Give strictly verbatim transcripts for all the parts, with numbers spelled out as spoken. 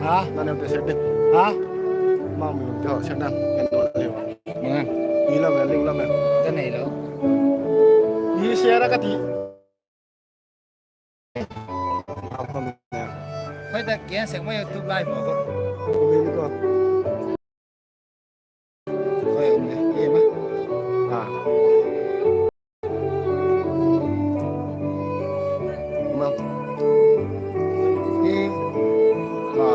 Ha? Na neu te share din. Ha? Ma mi te ho share dan. En lo le. Ma. I lo me, link lo me. Ka nei lo. I share ka ti. Khoi ta gen sek ma YouTube live ko. Ko. Khoi um e ma. Ah. Ma. I. Ma.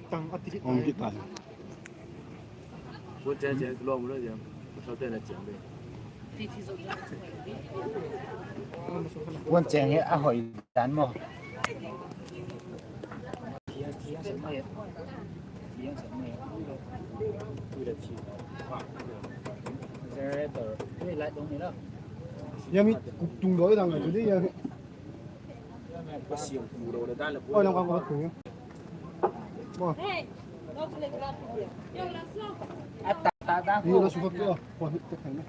Tang a ti. Om kit ta. Puan cheng cheng lawm lo jeng. Puan cheng hi a hoi dan maw. Generator. Tui light dong ni la. Ya mi kuk tung doi dang a chu di ya. Pasiam pu lo le dan le pu. Oi, lam kang ko tung. Mo. A ta ta ta. Ni la su ko. Ko ni te thang na.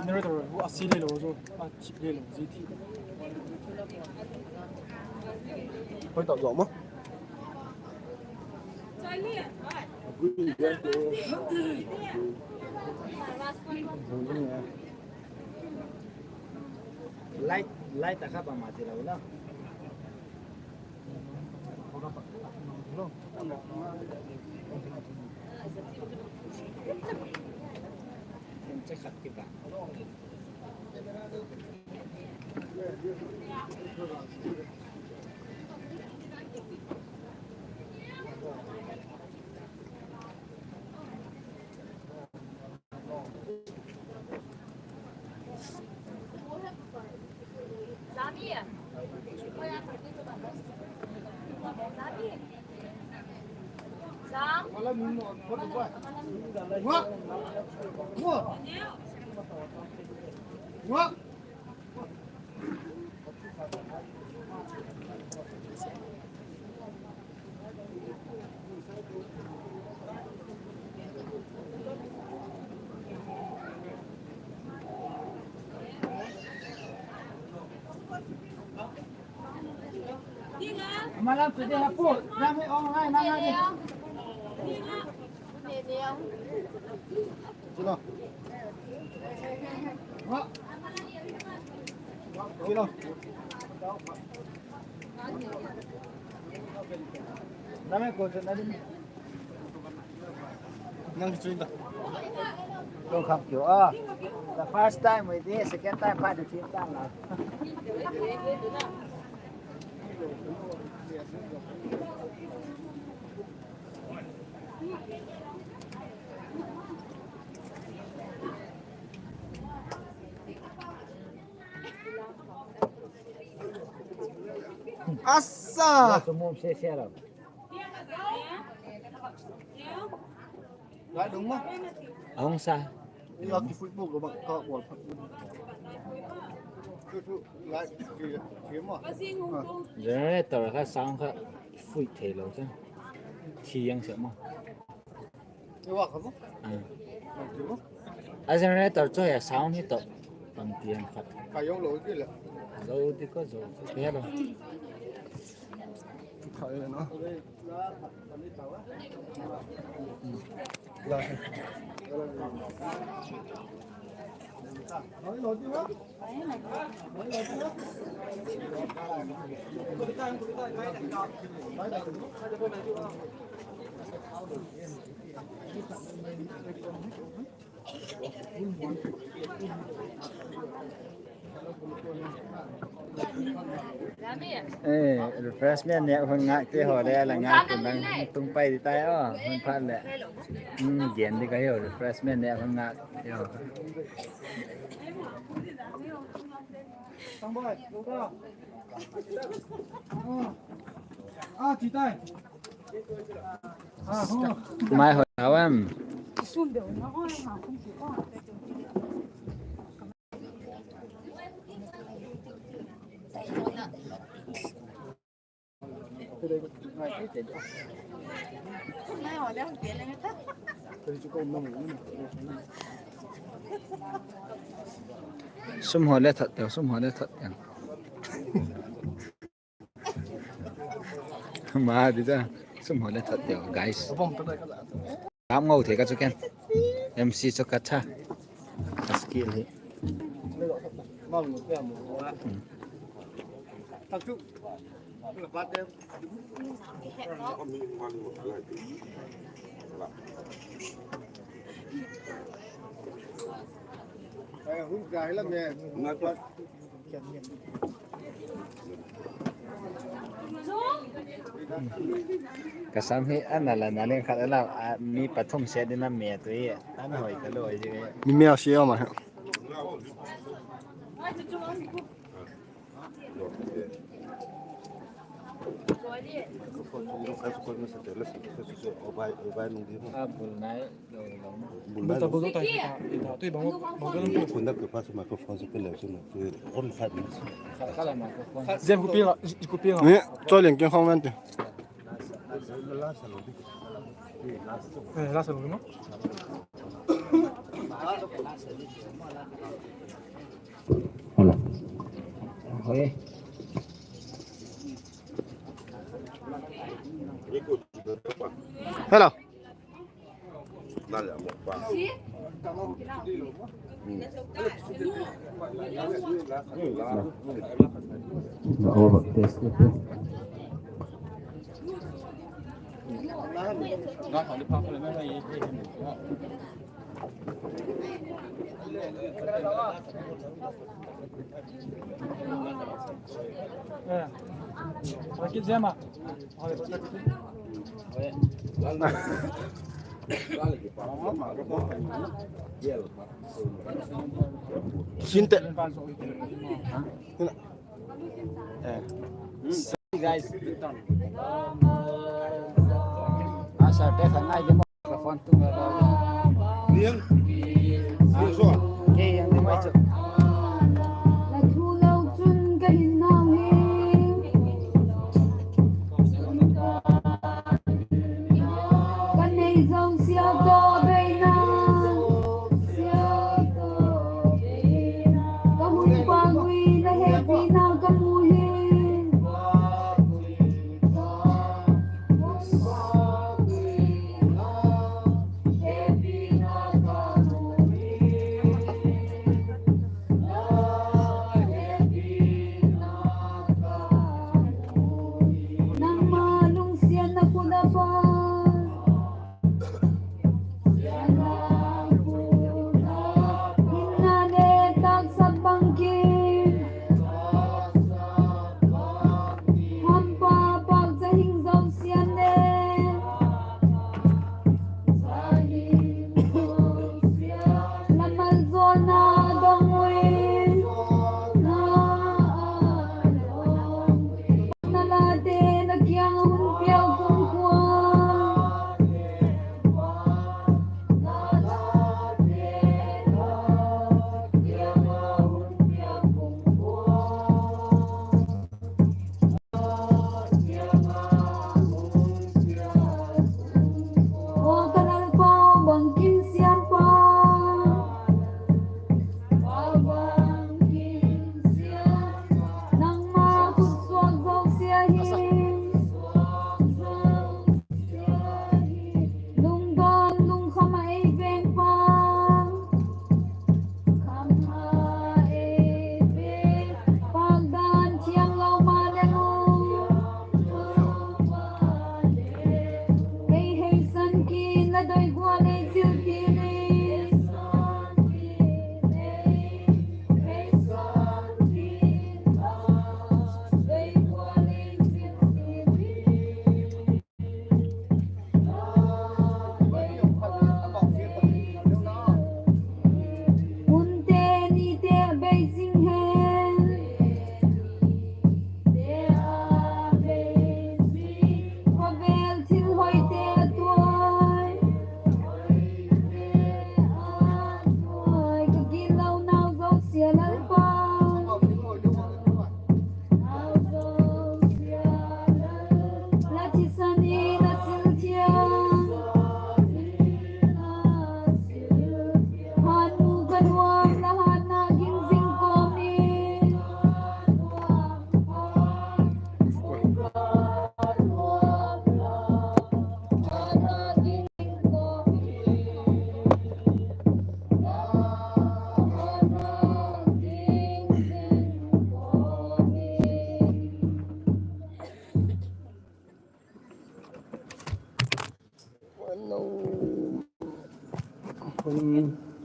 Generator bu a si le lo zo, a thip le lo zi thip. Hoi tau zo ma. Light, light a kha pa ma ti lo la. Malam sedih aku, ramai orang lain nak lagi. Sila. Sila. Ramai kau nak lagi. Nang chui ta. Lo kham kio a. The first time we did, second time pa de chin ta la. Asa. Sumum se se la. Lai dong ma. Hong sa. Ila ki football ko bang ka wall phat. Tu tu lai ki ki ma. Generator kha sound kha fui thei lo cha. Thi yang se ma. Ni wa kha ma. A generator chu he sound hi to. Pang tiang khat. Ka yo lo ki le. Zo ti ko zo. Ke lo. Kha le no. Eh, refreshment nêk hun ngâkte haw le la ngâk tung dang tung pai di tai aw, hun phat leh. Hmm, gen di ka hiu, refreshment nêk hun ngâk. Mai hoi hau em. Sum haw le that teu, sum haw le that teu. Ma di ta, sum haw le that teu, guys. Lam ngau thei ka chu ken. M C chu ka tha. Ka skill hi. Ka sam hi a na la na leng khat a la, a, mi pathum set ding a me tu hi, an hoi ka lo hi. Mi me a si a ma. A bul nai. Bul ta, bul ta, ta, ta, tu bang, bang, bang. Conduct the first microphone, so play, so no, only five minutes. Kala, kala microphone. Zem ku pi la, ku pi la. Ni, choi leng keng khong ven te. Eh, last one, no? Hello. Hoi. Hello. Sinte. Eh. Guys. Asa te khan nai demo. Ka phone tung a. Liang. Liang so. Ke yang ni mai chu. La thu lo chun ka hin nau hi. Ka nei zo sia to beina. Sia to beina. Ka hun pang ui na hepina ka mu hi. Hepina ka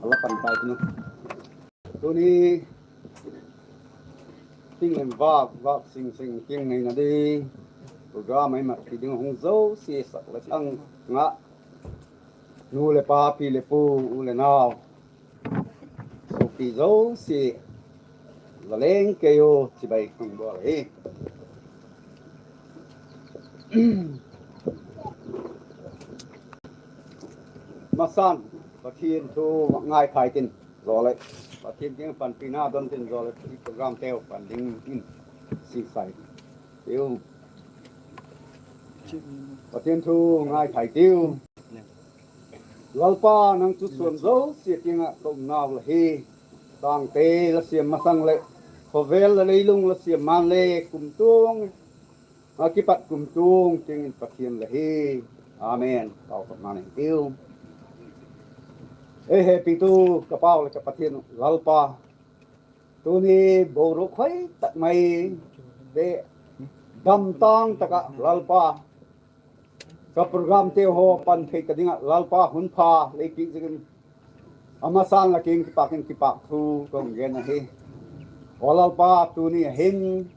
A la pan tai tinu. Tuni, Tinglen vâk, vâk sing sing Kiang neina ding program ei mat thei ding hung zosia sak leh thang ngah, nu leh pa, pi leh pu, u leh nau, suapi zosia, la leng kei u chibai ka hun bawl hi. Masan, Pathian thu ngaithai tin, zaw leh Pathian kiang panpina don tin, zaw leh i programteu pan dingin sisai tiu. Pathian thu ngaithai tiu. Lalpa, nang chu suan zosia kiang ah ka umnau la hi. Tangte la siam masang leh, khawvel leh leilung la siam man le kumtuang a kipat kumtuang tiang in Pathian la hi. Amen. Pauchapna nei tiu. Ei hepitu ka Pau leh ka Pathian Lalpa, tuni boruak hoi tak mai te, damtâng tak ah Lalpa, ka programte haw pan thei ta ding ah Lalpa hun pha lei piak ziakin, a masan la kiang kipak in kipâk thu ka hung gen ahi. Aw Lalpa, tuni a hin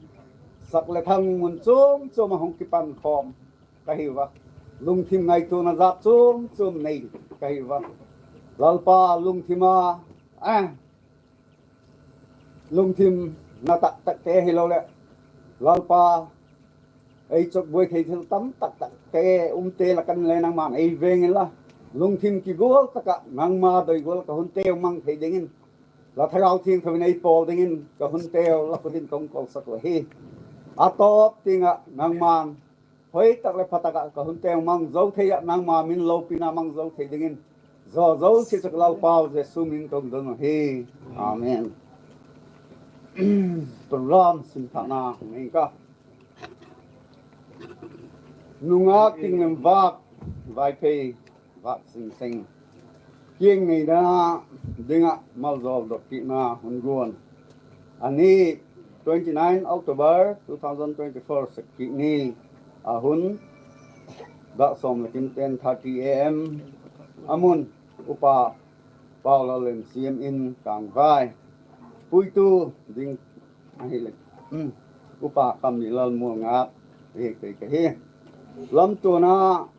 sak leh thang mun chuam chuam ah hung kipan khawm ka hiu a, lungthim ngaituana zat chuam chuam nei ka hiu a. Lalpa, lungthim a, lungthim na tak takte hiloleh, Lalpa, ei chawkbuai thei thil tam tak takte umte lak ah le nangma'n ei veng inla, lungthim kigual tak ah nangma doi gual ka hunteu mang thei dingin, la Thagau Thiangtho in ei pawl dingin ka hunteu la khut in ka hung kawlsak uh ahi. A tawp tiang ah nangma'n hoi tak leh pha tak ah ka hunteu mang zo thei ah, nangma min lopina mang zo thei dingin, zaw zosia chu ka Lalpau Jesu min in ka hung don uh ahi. Amen. Program simthâkna hung nei ing ka. Nungak Tinglen vâk, Vaiphei vâk sing sing, Kiang neina ding ah maljawl dotpiakna hun guan. A ni, twenty-nine October two thousand twenty-four, Sakik ni, a hun dak sawm leh kim, ten thirty A M. A mun, Upa Paulal Lemsiam in Kângvai. Puitu ding ahileh, Upa Kamlilal Mualngat hi, kei ka hi. Lamtuana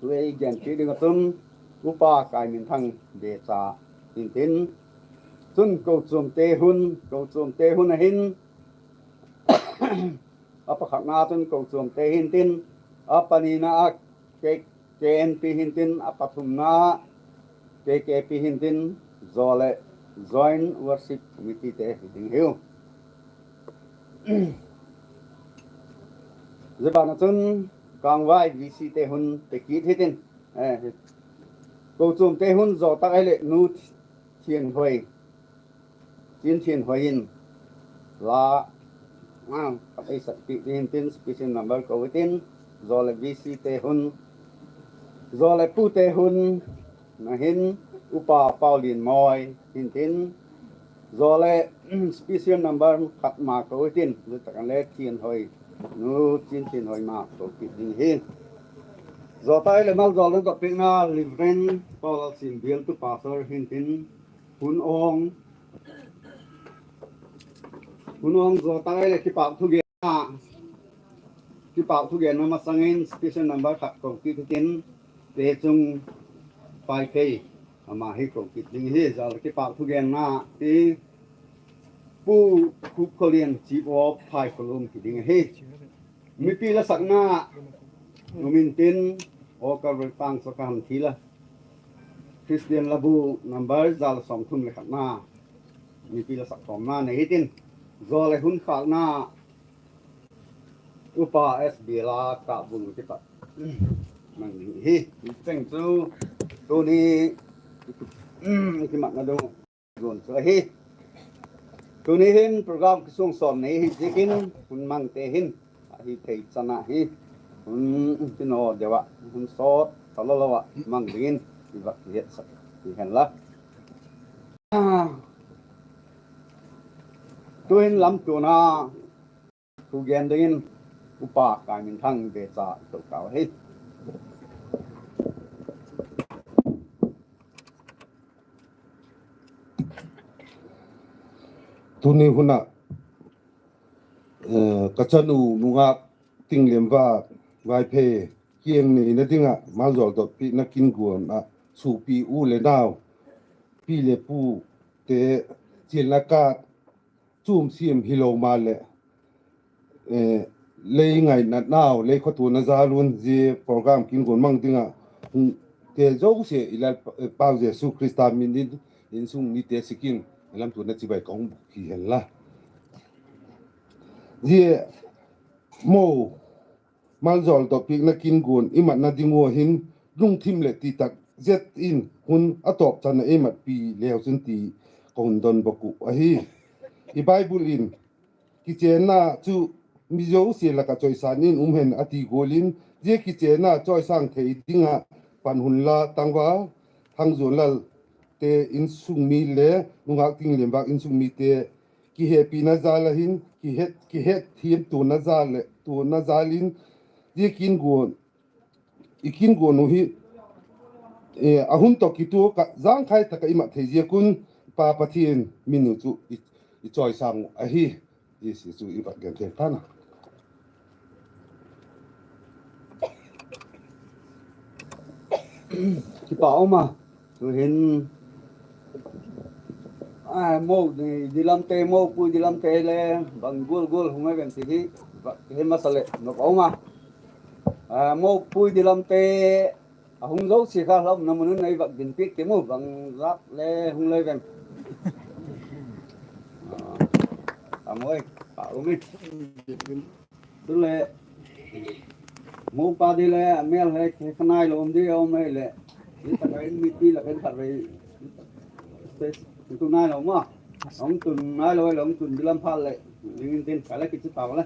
thu ei gen chiat ding ah chun, Upa Kaiminthang Becha hintin, chun kochuamte hun, kochuamte hun a hin, a pakhatna chun kochuamte hintin, a panina ah K N P hintin, a pathumna K K P hintin, zaw leh Joint Worship Committeete hi ding hiu. Zia ban ah chun Kângvai V Cte hun pe kit hitin, kochuamte hun zaw tak ahileh Nu Thianhoi, Chin Thianhoi in la ei sak piak ding hintin, special number ko hitin, zaw leh V Cte hun, zaw leh pute hun a hin, Upa Paulianmawi hintin, zaw leh special number khat ma ko hitin, zia tak ah le Thianhoi, Nu Chin Thianhoi ma ko kit ding hi. Zaw tak ahileh maljawl dotpiakna Reverend Paulal Simbial tu pastor hintin, hun awng, hun awng zaw tak ahileh kipâk thugen, kipâk thugenna masang in special number khat ko kit hitin, Pechung Paiphei, ama hi ko kit ding hi. Zaw leh kipâk thugenna hi Pu Khupkholian, Chief of Phaikhulum hi ding ahi. Mipi la sakna um intin, Aw Kalvari Pang Sawka Hamthila, Christian Labu number za leh sawmthum leh khatna, mipi la sak khawmna nei hitin, zaw leh hun khâkna Upa S B la Kahbung kipat mang ding hi. Cheng chu tuni kimatna ding zuan chu ahi. Tuni hin program kisuang sawm nei hi ziakin, hun mangte hin ahi thei chan ah hi, hun tinaw deu ah, hun sawt talo lo ah mang dingin i vak hiatsak hi hen la. Tu'hin lamtuana thugen dingin Upa Kaiminthang Becha i to kau hi. Tuni hun ah, eh, ka chanu nungak Tinglem Vak Vaiphei kiang neina ding ah maljawl dotpiakna kinguan ah suapi u le nau, pi le pute, chialna ka chuam siam hilo maleh, eh, lei ngainatnau, lei khawtuana jal un zia program kinguan mang ding ah, mm, te zosia i Lalpa, eh, Pau Jesu Khrista min in, insung mite sikin, i lamtuana chibai ka hung bûk hi hen la. Zia mo maljawl dotpiakna kinguan i matna ding ua hin, lungthim leh titak zet in hun a tawp chan ah ei matpi leu chun ti ka hun don bawk uh ahi. I Bible in, kichênna chu mi zosia lak ah chawisâng in um hen a ti gual in, zia kichênna chawisâng thei ding ah pan hun la tangval Thangzuanlal te insung mi le nungak Tinglem Vak insung mite kihepina jal ah hin, kihet, kihetthiamtuana jal leh tuana jal in, zia kinguan, i kinguan uh hi, eh, a hun tawh kituak ah jangkhai tak ah i mat thei ziak un, Pa Pathian min uh chu i, i chawisâng uh ahi. Zia chu i vak gen thei tan a. Kipak um a, tu'hin, a, mo, dilamte, mopui dilamte le, bang gual gual hung ai vem ti hi, vak he masa leh nop a um a. A, mopui dilamte, a hung zosia kha la umna mun un ei vak din piak ti mu, bang lak le hung lai vem. A, a moi, pa um i. Chuleh, mopa di le, a mêl he, he ka nailo um di a um ei leh. Hi tak a in mipi lak in khatvei. Tu nailo ma. Hung tun nailo, hung tun dilam phat leh. Dingin tin, ka le kichi tau le.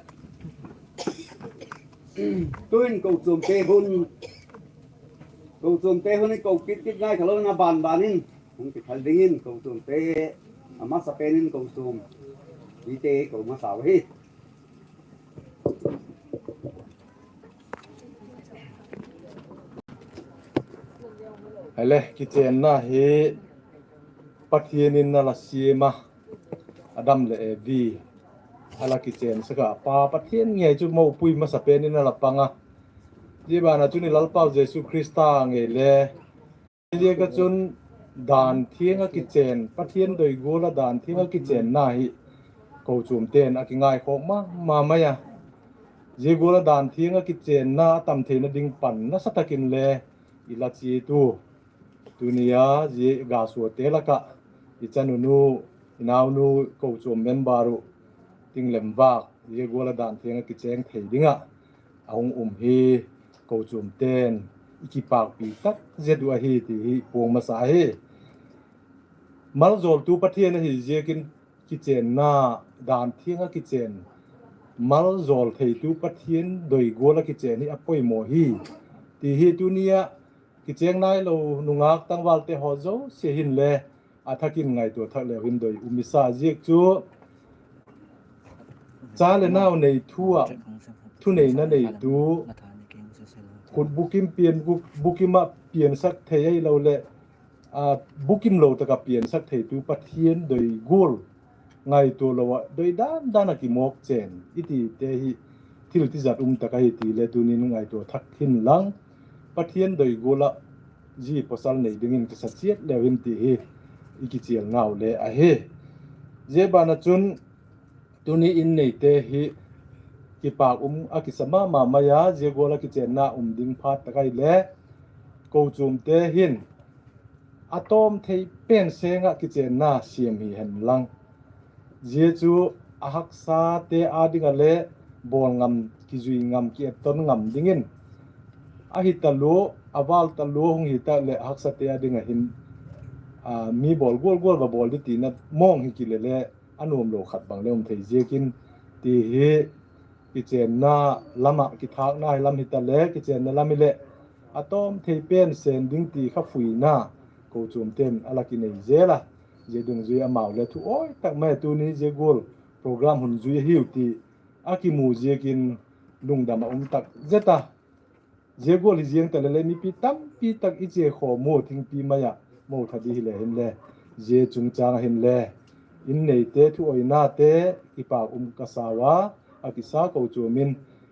Tu'in kochuamte hun, kochuamte hun i ko kit kit ngai talo in a ban ban in hung kithal dingin kochuamte, a masapen in kochuam mite ko masa u hi. Ahile, kichênna hi Pathian in a la siam a, Adam leh Evi a la kichênsak a, Pa Pathian ngei chu mopui masapen in a la pang a. Zia ban ah chun i Lalpau Jesu Khrista ngei le, ziak a chun dan thiang ah kichên, Pathian doi gual ah dan thiang ah kichênna hi kochuamte'n a kingaikhawk ma ma mai a. Zia gual ah dan thiang ah kichênna a tam theina ding pan nasa tak in le i la chiat u. Tuni a zia ga suate lak ah i chanu nu, i naunu, kochuam member uh, Tinglem Vak, zia gual ah dan thiang ah kichêng thei ding ah a hung um hi kochuamte'n i kipâkpi tak zet uh ahi ti hi puang masa ahi. Maljawltu Pathian ahi ziakin kichênna, dan thiang ah kichên, maljawl theitu Pathian doi gual ah kichên hi a poimaw hi ti hi tuni ah kichêng nailo nungâk tangvalte haw zosia hinle a thak in ngaitua thak leu hin doi um i sa ziak chu cha leh nau nei thu ah, thuneina neitu, khut bukim pian, bukim ah piansak thei ahilo leh, a, bukim lo tak ah piansak theitu Pathian doi gual ngaitua lo ah doi dan dan ah kimawk chên i tite hi thil tizat um tak ahi ti le tunin ngaitua thak hin lang, Pathian doi gual ah zi pawsal nei dingin kisa chiat leu hin ti hi i kichialnau le ahi. Zia ban ah chun tuni in neite hi kipâk um a kisa ma ma mai a, zia gual ah kichênna um ding phat tak ahile kochuamte hin a tawm thei pen seng ah kichênna siam hi hen lang, zia chu a haksate â ding ah le bawl ngam, kizui ngam, kietton ngam dingin ahi talua, a vâl talua hung hi tak leh haksate â ding ah hin, a, mi bawl gual gual va bawl di tina mawng hi kile le a nuam lo khat bang le um thei ziakin ti hi, kichênna lam ah kithâkna hi lam hita le kichênna lam hileh a tawm thei pen seng ding ti kha fuina kochuamte'n a la kinei zel a, zia dungzui amau le thu awi tak mai a tuni zia gual program hun zui ahiu ti a kimu ziakin lungdam ah um tak zet a. Zia gual hi ziang ta le le mipi tampi tak i chia khawm u thingpi mai ah mo tha di hile hinle, zia chungchâng ah hinle in neite thu oinate kipâk um ka sau a, a kisa kochuam in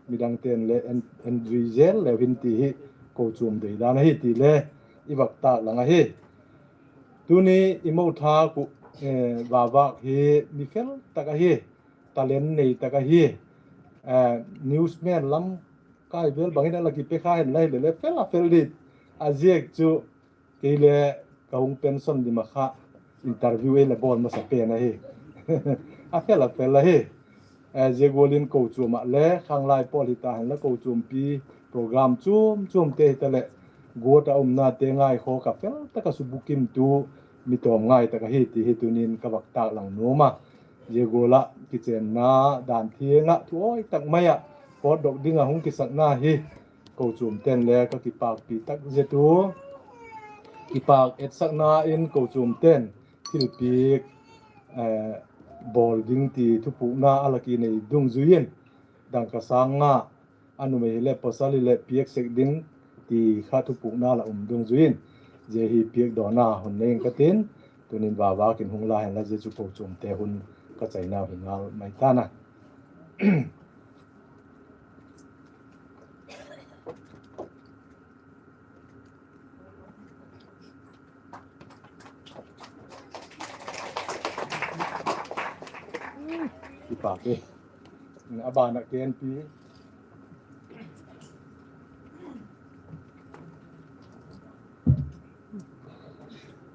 midangte'n le en, en zui zel leu hin ti hi kochuam deidan ahi ti le i vak tâk lang ahi. Tuni i mo thak uh, eh, Vavak hi mi fel tak ahi, talent nei tak ahi. Eh, newsman lam kai vel bang in a la kipe kha hen lai le le fel a fel di. A ziak chu kei le ka hung pension dim a kha interview ei la bawl masa pen ahi. A fel a fel ahi. Eh, zia gual in kochuam ah le khanglai pawl hita hen la kochuampi program chuam chuamte hita leh guat a umnate ngaikhawk a fel tak a subukimtu mi tawm ngai tak ahi ti hi tunin ka vak tâk lang nuam a. Zia gual ah kichenna dan thiang ah thu awi tak mai ah pawtdok ding ah hung kisakna hi kochuamte'n le ka kipâkpi tak zet u. Kipâk etsakna in kochuamte'n thilpiak, eh, bawl ding ti thupukna a la kinei dungzui in, dangka sâng nga a numei hileh pasal hileh piak sek ding ti kha thupukna la um dungzui in, zia hi piak dawna hun nei ing ka tin, tunin Vavak in hung la hen la zia chu kochuamte hun ka chainau hi ngal mai ta'n a. Kipâk e. A ban ah K N P.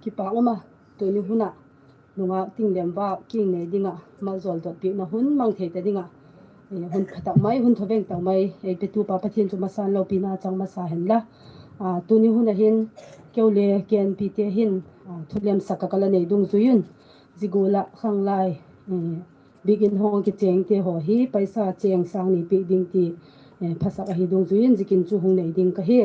Kipâk um a, tuni hun ah nungak Tinglem Vak kiang nei ding ah maljawl dot piakna hun mang thei ta ding ah, eh, hun pha tak mai, hun thaveng tak mai ei petu pa Pathian chu masa'n lopina chang masa hen la. Ah, tuni hun ah hin keu le K N P te hin, ah, thulemsak ka la nei dungzui un, zia gual ah khanglai, eh, biakin hung kichêngte haw hi paisa chêng sâng ni piak ding ti, eh, phasak ahi dungzui in ziakin chu hung nei ding ka hi.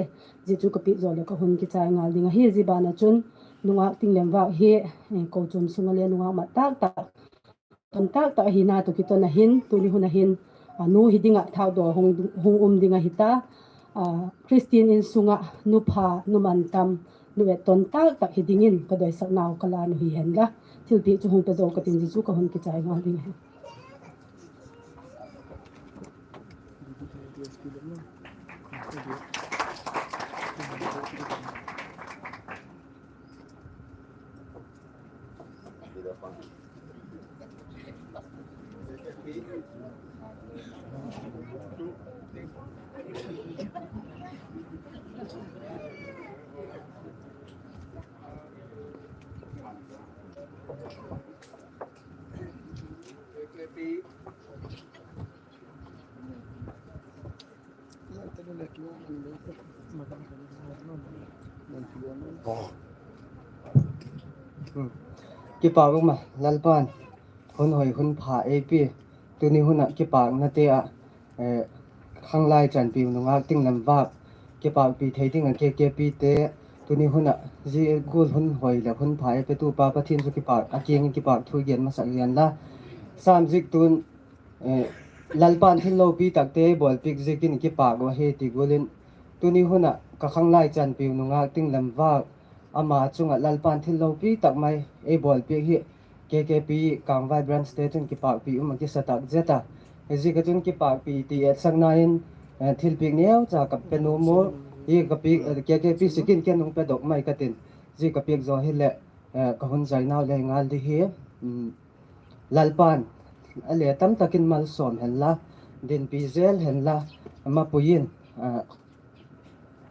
Zia chu ka piak zaw leh ka hun kichai ngal ding ahi. Zia ban ah chun nungak Tinglem Vak hi, eh, kochuam sung ah le nungak mat tak tak, ton tak tak ahina tawh kiton ah hin tuni hun ah hin, a nu hi ding ah thâkdaw hung, hung um ding ahi ta. Ah, Christian insung ah nu pha, nu man tam, nu et ton tak tak hi dingin ka doisaknau ka la nu hi hen la. Thilpiak chu hung pe zo ka tin, zia chu ka hun kichai ngal ding ahi. Kipâk um a, Lalpa'n hun hoi hun pha ei pia. Tuni hun ah kipâknate ah, eh, khanglai chanpiu nungak Tinglem Vak kipâkpi thei ding ah K K P te tuni hun ah zia gual hun hoi leh hun pha ei petu pa Pathian chu kipâk, a kiang in kipâk thu gen masak gen la. Sam ziktu'n, eh, Lalpa'n thil lopi takte bawlpiak ziakin kipâk uh ahi ti gual in, tuni hun ah ka khanglai chanpiu nungak Tinglem Vak, ama chung ah Lalpa'n thil lopi tak mai ei bawlpiak hi K K P Kângvai branch te chun kipâkpi um a kisa tak zet a. Ziak ah chun kipâkpi ti etsakna in, eh, thilpiak neucha ka pe nuam u, hi ka piak, eh, K K P sikin ken hung pedok mai ka tin. Zia ka piak zaw hileh, eh, ka hun chainau le ngal di hi. Um, Lalpa'n a le tam tak in malsawm hen la, dinpi zel hen la, a mapui in, ah,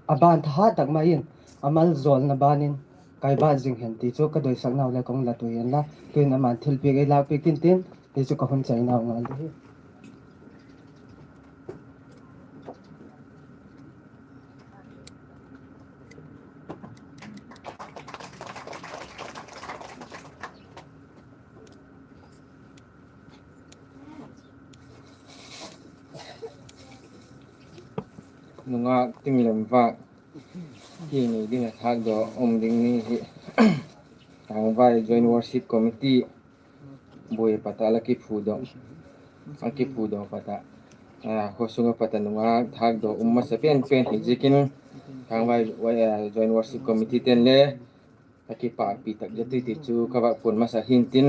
a ban thahat tak mai in a maljawlna ban in kai bat zing hen ti chu ka doisaknau le ka hung la tu hen la, tuin ama'n thilpiak ei lâkpiak intin, ti chu ka hun chainau ngal di hi. Nungak Tinglem Vak kiang nei ding ah thâkdaw um ding ni hi Kângvai Joint Worship Committee buai pat ah la kiphudaw, a kiphudaw pat ah, ah, khaw sung ah pat ah nungak thâkdaw um masa pen pen hi ziakin Kângvai, ah, Joint Worship Committee ten le Ka kipâkpi tak zet ui ti chu ka vak puan masa hintin,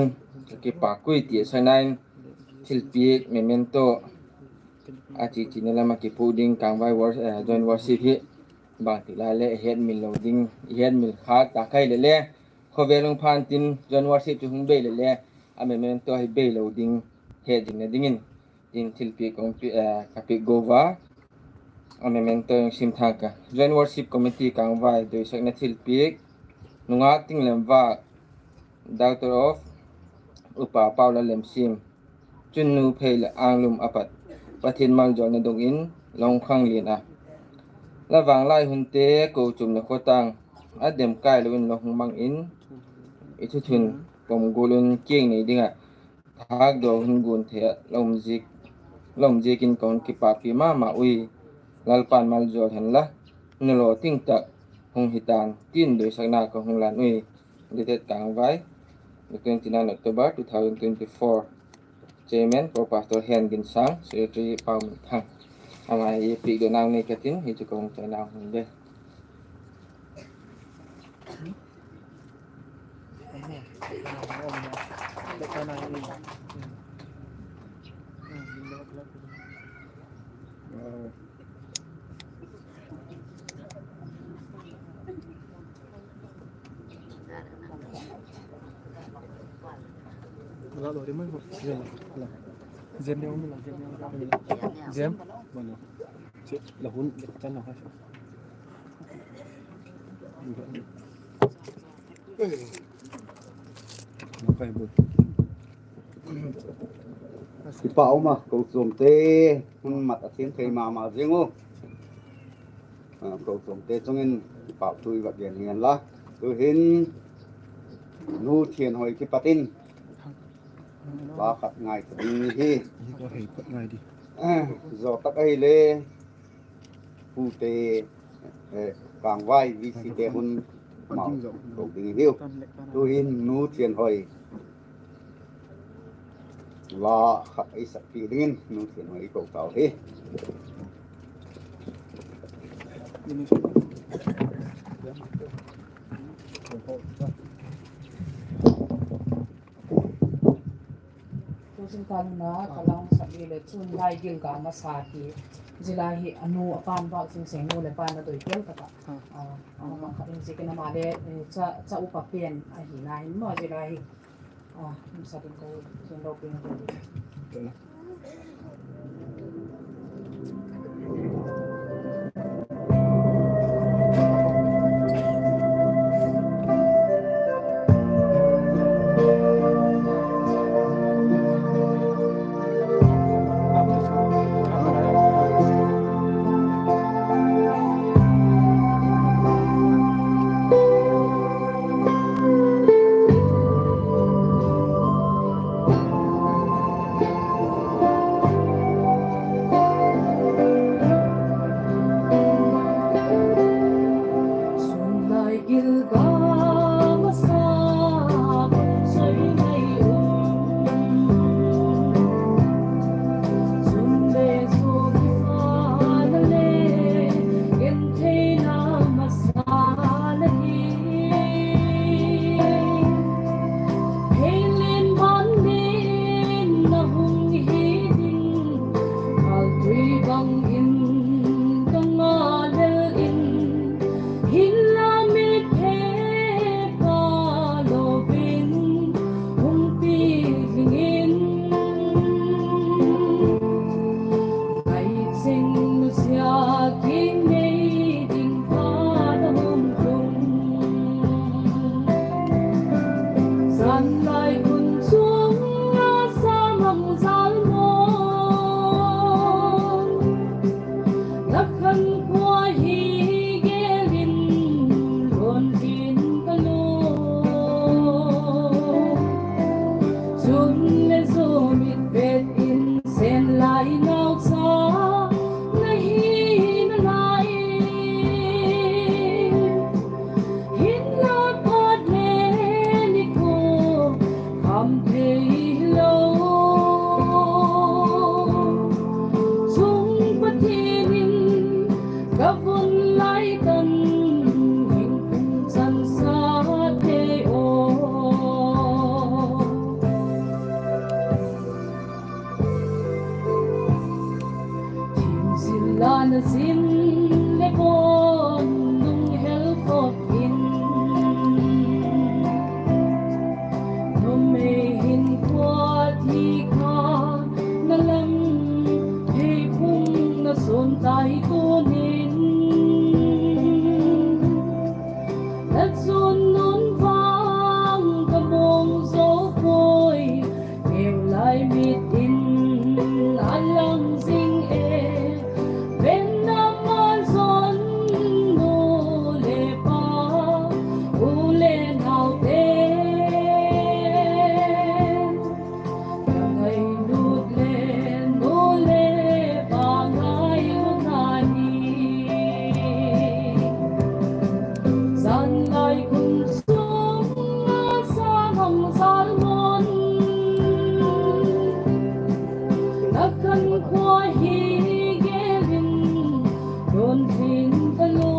ka kipâk ui ti a sakna in, thilpiak memento a chi china lam ah kipu ding Kangvai joint worship hi bangti lai le i hetmil lo ding, i hetmil khâk ta kha i le le, khawvel hung phan tin joint worship chu hung bei le le, a memento hi bei lo ding, het zingna dingin, tin thilpiak ka piak go a, a memento hung sim thang ka. Joint Worship Committee Kangvai doisakna thilpiak, nungâk Tinglemvâk, daughter of Upa Paula Lemsiam, chun nu phei leh ânglum a pat, Pathian maljawlna dong in la hung khanglen a, la vang lai hunte kochuam leh khawtâng a dem kai lo in la hung mang in, i thuthun pom gual un kiang nei ding ah thâkdaw hun guan thei ah la um ziakin ka hun kipâkpi ma ma ui. Lalpa'n maljawl hen la, nulaw ting tak hung hi ta'n, tin doisakna ka hung lan ui. Dated Kangvai, twenty nine October two thousand twenty four. Chairman Pro Pastor Henginsang, Secretary Pauminthang. Ama hi piakdawna nei ka tin, hi chu ka hung chaina hun de. Kipak um a, kochuamte hun mat a thiam thei ma ma ziang u. Kochuamte chung in kipak thu i va gen hi hen la, tu'hin Nu Thianhoi kipat in la khat ngai thei ding hi. Zaw tak ahile pute, Kangvai VCte hun mau ko ding hiu. Tu'hin Nu Thianhoi la khat ei sakpiak dingin Nu Thianhoi i ko tau hi. Tu zingkal hun a ka la hung sak le chun Lai Gilgal Masa ti, zia lai hi a nu a pa'n vak sing seng, nu leh pa'n a doi tel tak ah, a bang khat in ziakin ama le cha upa pen ahina hin maw zia lai hi, a, hung sak in ka hung lo ping a. Sun lai Gilgal Masa, soi mai u. Sun le zo kipâkna le gentheina masa la hi. Hei len ban dingin na hung hi ding, kâl tui bang in ka ngal in, hinla mit phet pha lo in hung pi dingin, ngai ching nusia kingei ding phat a hung tung. Zan lai hun chung a sa mang zal maw, la khan khua hi gel in, lon in ka lu. Chun le zu mit vet in, sen lai naucha na hina lai, hinla phat le ni khu kham thei lo. Chung Pathian in ka vun lai tan, hing kum chansa te kha na lam thei phung na sun tai tunin, na chun nun vang ka mong zo puai. Neu lai mit in a lang zing e, ven nam a zon nu le pa, u le naute, ka ngailut le nu le pa ngailut na hi. Zan lai kum sung a sa hong zal mon, na khan khua hi gel in don ding ka lo.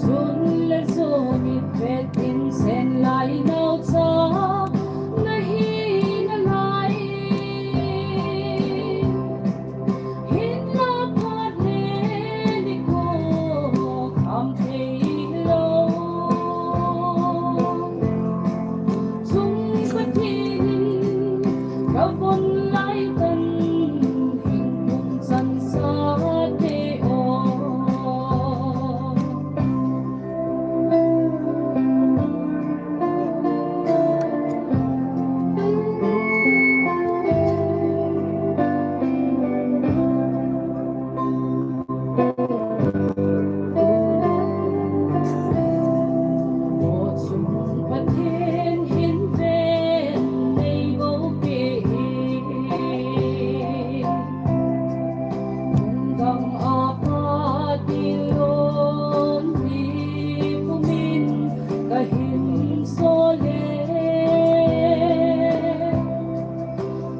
Chun le zo mit vet in sen lai nau cha na hi na lai. Hinna phat le ni ko kham thei lo. Chung Pathian in ka von lai tan, hing kum san sa te aw. Pathian hin ven nei bo pi hi. Lungdam a pa ti lon ti pumin ka hin so le.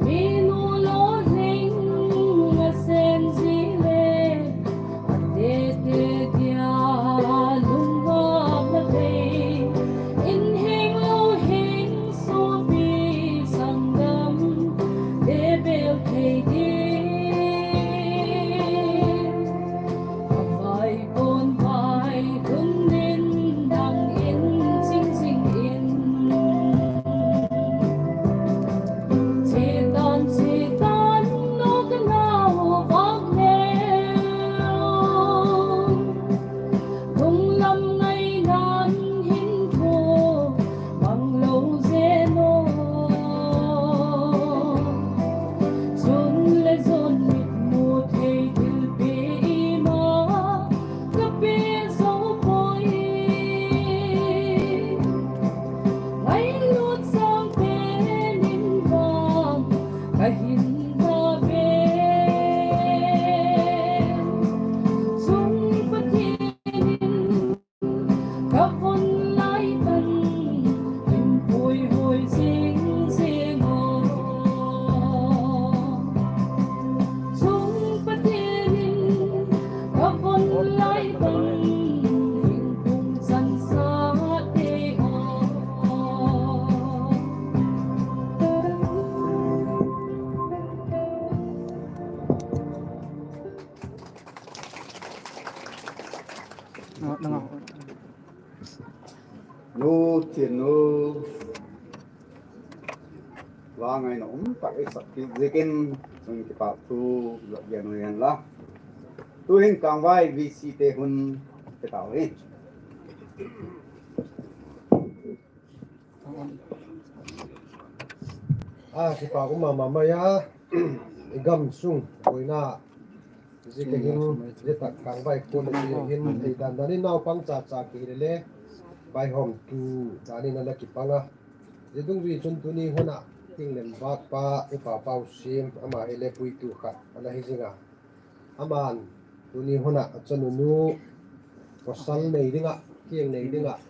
Minu lo ling a sen zi le, a te te dia lungdam na thei. In hing lo hing suapi sangdam te bel thei ding. A vai kon vai hun nin dang in sing sing in. Chitan chitan lo ka nau vak le. Lunglam ngainan hin thu mang lo zen aw. Chun le zon mit mu thei thilpi i ma ka pe zo puai. Ngailut sangpen in vang ka hin ta ve. Chung Pathian in ka von lai tan, in puai hoi zing zing aw. Chung Pathian in ka von lai tan, in pung san sa te aw. Nu Thiannu, vang ngaina um tak ei sak kit ziakin, chun kipak thu la gen u hen la. Tu'hin Kângvai V C te hun ka tau hi. A kipak um ma ma mai a, i gam sung buaina zia ka hin, zia tak Kângvai khua le zia hin thei dan dan in naupang cha cha ki hile le, vaihawmtu dan in a la kipang a. Zia dungzui chun tuni hun ah Thinglen vâkpa Upa Pausiam, ama hile puitu khat a la hi zing a. Ama'n tuni hun ah a chanunu pawsal nei ding ah, thiang nei ding ah,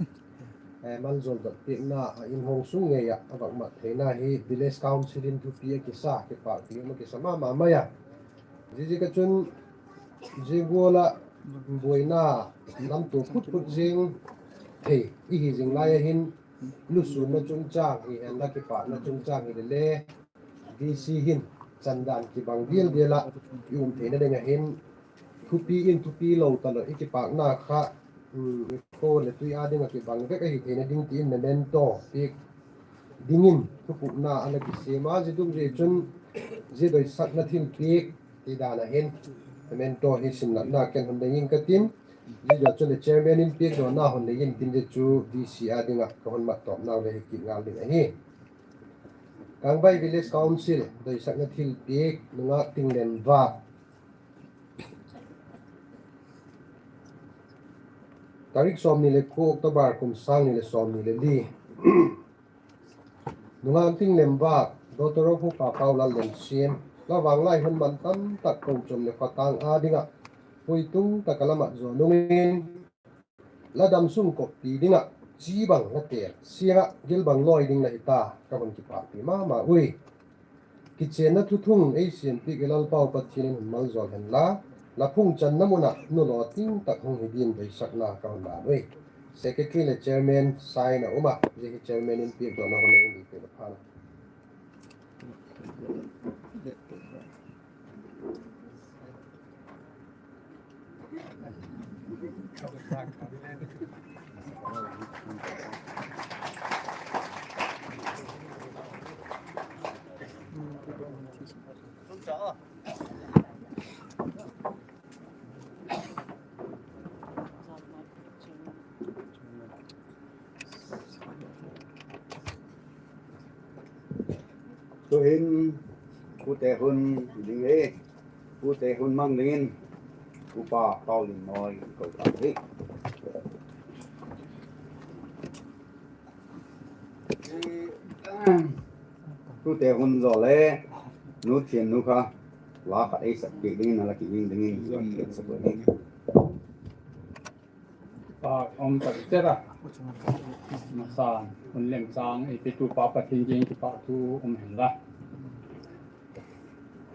maljawl dot piakna a inhawng sung ngei ah a vak mat theina hi Village Council in thupi a kisa, kipâkpi um a kisa ma ma mai a. Ziaziak a chun zia gual ah buaina lamtua phut phut zing thei i hi zing lai a hin, lusûnna chungchâng hi hen la, kipâkna chungchâng hile le, V C hin chandan kibang dial dial ah i um theina ding a hin, thupi in thupi lo talo i kipâkna kha, i khaw leh tui â ding ah kibang vek ahi theina ding ti in memento piak dingin thupukna a la kisiam a, zia dungzui chun zia doisakna thilpiak ti dan ah hin memento hi simlatna ken hun nei ing ka tin, zia zaw chun le chairman in piakdawna hun nei intin, zia chu D C a ding ah ka hun mat tawpnau le hi kit ngal ding ahi. Kangbai Village Council doisakna thilpiak Nungak Tinglem Vâk, tarik sawmni le kua October kum sâng ni le sawmni le li. Nungak Tinglem Vâk, daughter of Upa Paulal Lemsiam, la vang lai hun man tam tak kochuam leh khawtâng â ding ah puitung tak a la mat zaw nung in, la damsung kawppi ding ah chi bang la têl siang ah gil bang lawi ding la hi ta, ka hun kipâkpi ma ma ui. Kichianna thuthung ei siampiak i Lalpau Pathian in hun maljawl hen la, la phungchanna mun ah nulaw ting tak hung hi dingin doisakna ka hun ngen ui. Secretary leh chairman sign a um ah, zia hi chairman in piakdawna hun nei in i pe la phan. Tu'hin pute hun ding e, pute hun mang dingin Upa Paulal Lemsiam ko ta hi. Tute hun zaw le nu thian nu kha la khat ei sak piak dingin a la ki ding dingin zia thian sak ding. Pa um tak chet a, masan hun lemchang ei petu Pa Pathian kiang kipahthu um hen la.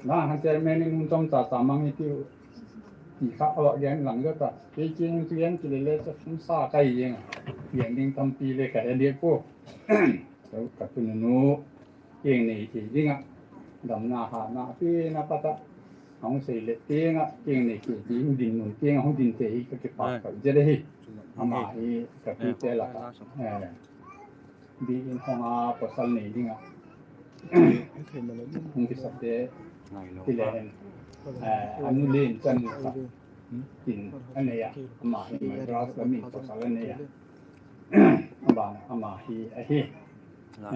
Na han chairman in hun tam cha cha mang i tiu ti kha a va gen lang ka ta. Kei kiang tu yan ki le le cha sum sa kai yang. Yan ding tampi le ka he le pu. Ka tu nu nu. Kiang nei thei ding ah, damna hatna pi na pat ah, a hung sei le tiang ah, kiang nei thei ding, dinmun tiang ah hung din thei hi ka kipak ka zia le hi. Ama hi ka tute lak ah, eh, bi in hong a pasal nei ding ah, hung kisate, ti le hen, eh, a nu len chan nu kha, tin a nei ah, ama hi Madras lam in pasal a nei ah. A ban ama hi ahi.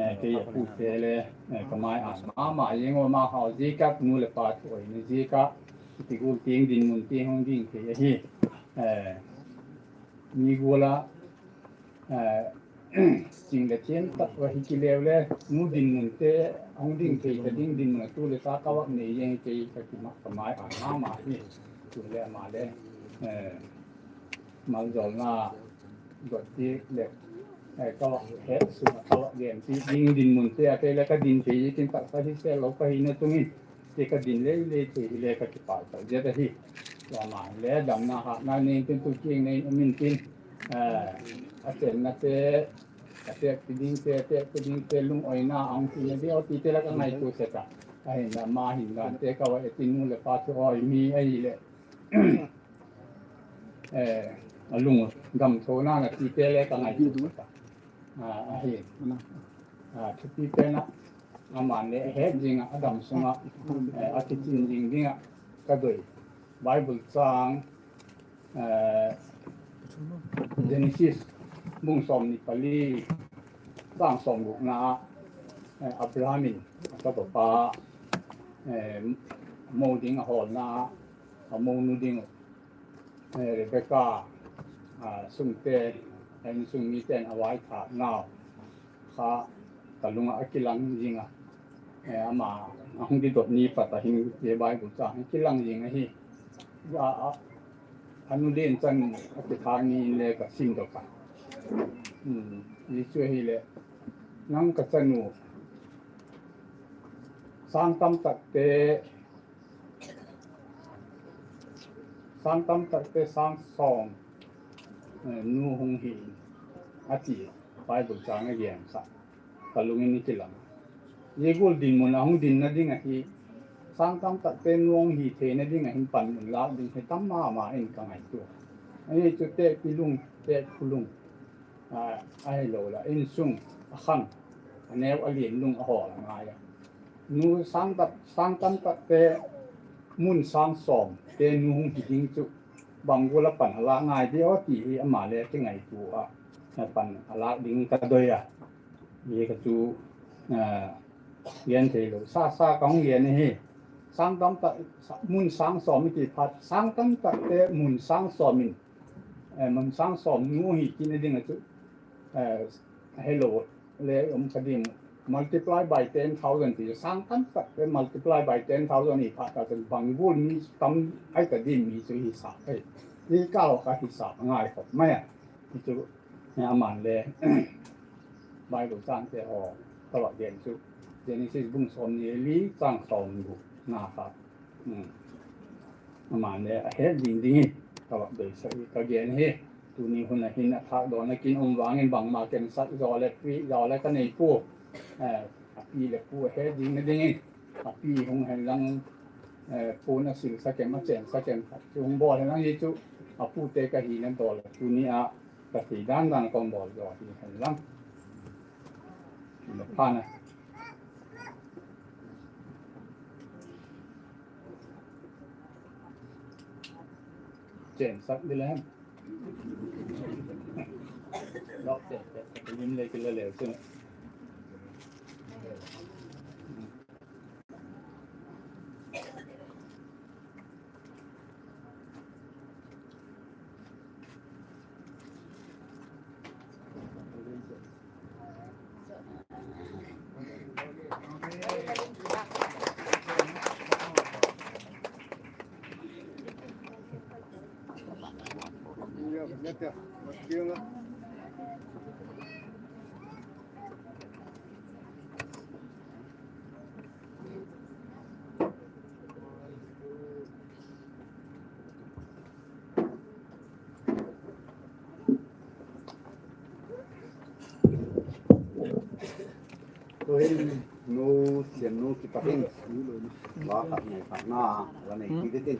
Eh, kei a pute le, eh, ka mai an ama, ama eng u ama hau ziak ah nu le pa thu oi ni ziak ah, ti gual tiang dinmun tiang hung ding thei ahi. Eh, mi gual ah, eh, ching le thiam tak va hi ki leu le, nu dinmun te hung ding thei ta ding dinmun a tu le ta ka vak nei eng kei ka ti ma, ka mai an ama hi. Tu le ama le, eh, maljawlna dot ti le, eh, ka vak het sung ah ka vak gen ti ding dinmun te a kei le ka din thei i tin tak ka hi sel lo ka hina tung in, ti ka din le le thei hi le ka kipak tak zia ta hi. Ama le damna hatna nei tin tu kiang nei um in tin, eh, a chenna te, a tek ti ding te, a tek ti ding te, lungoina a hung tina di o ti te la ka ngaitua sek a. Ahinla ama hin dan te ka va e tin nu le pa thu oi mi ahi le. Eh, a lung damthona na ti te le ka ngaitua sek a. Ah, ahi. Ah, thupi pen ah, aman le a het zing ah, a dam sung ah, eh, a kichin zing ding ah ka doi. Bible chang, eh, Genesis bung sawmni pali, chang sawmgukna ah, eh, Abraham in a tapa pa, eh, mo ding a hawlna ah, a mo nu ding uh, eh, Rebeka, ah, sungte, a insung mite'n a vaithâknau kha ka lung ah a kilang zing a. Eh, ama a hung kidot ni pat a hin ti Bible chang a kilang zing ahi. A, a, a nu len chan a kithâk ni in le ka simdok a. Hmm, zia chu ahileh, nang ka chanu, sâng tam takte, sâng tam takte sâng sawm, eh, nu hung hi in, a ti Bible chang a gen kha ka lung in i kilang. Zia gual dinmun a hung dinna ding ahi, sâng tam takte nu hung hi theina ding ah hin panmun lâk ding hi tam ma ma in ka ngaitua. Ahi chu têkpi lung, têkphu lung, a, ahilo la insung, a khang, a neu a lian lung a hawl a ngai a. Nu sâng tak, sâng tam takte, mun sâng sawmte nu hung hi ding chu bang gual a pan a lâk ngai di aw ti hi ama le kingaitua ah, a pan a lâk ding ka doi a. Hi ka chu, a, gen theilo sa sa ka hung gen ahi. Sâng tam tak, mun sâng sawm i ti phat, sâng tam takte mun sâng sawm in, mun sâng sawm nu hi kit na ding ah chu, helo le um ka dim, multiply by ten thousand ti, sâng tam takte multiply by ten thousand i phat ta chun bang gual mi tam ai ta dim mi chu hisap ahi. Hi ka haw kha hisap a ngaikhop mai a. Hi chu, ama'n le Bible chângte haw ka vak gen chu, Genesis bung sawmni le li châng sawmgukna kha, ama'n le a het ding ding hi ka vak doisak hi ka gen hi. Tuni hun ah hin a thâkdawnna kin um vang in bangma ken sak zaw leh pi zaw leh ka nei pua. A pi leh pu a het dingna dingin a pi hung hen lang, pu'n a silsak em, a chênsak em khat chu hung bawl hen lang hi chu, a pute ka hina dawl a tuni a ka thei dan dan ka hung bawl zaw hi hen lang. Pha na. Chênsak di le hen. Lawk chênsak, ka lim le kila leu chun. Tu'hin nu Siamnu kipat in la khat nei khatna la nei kit ding in.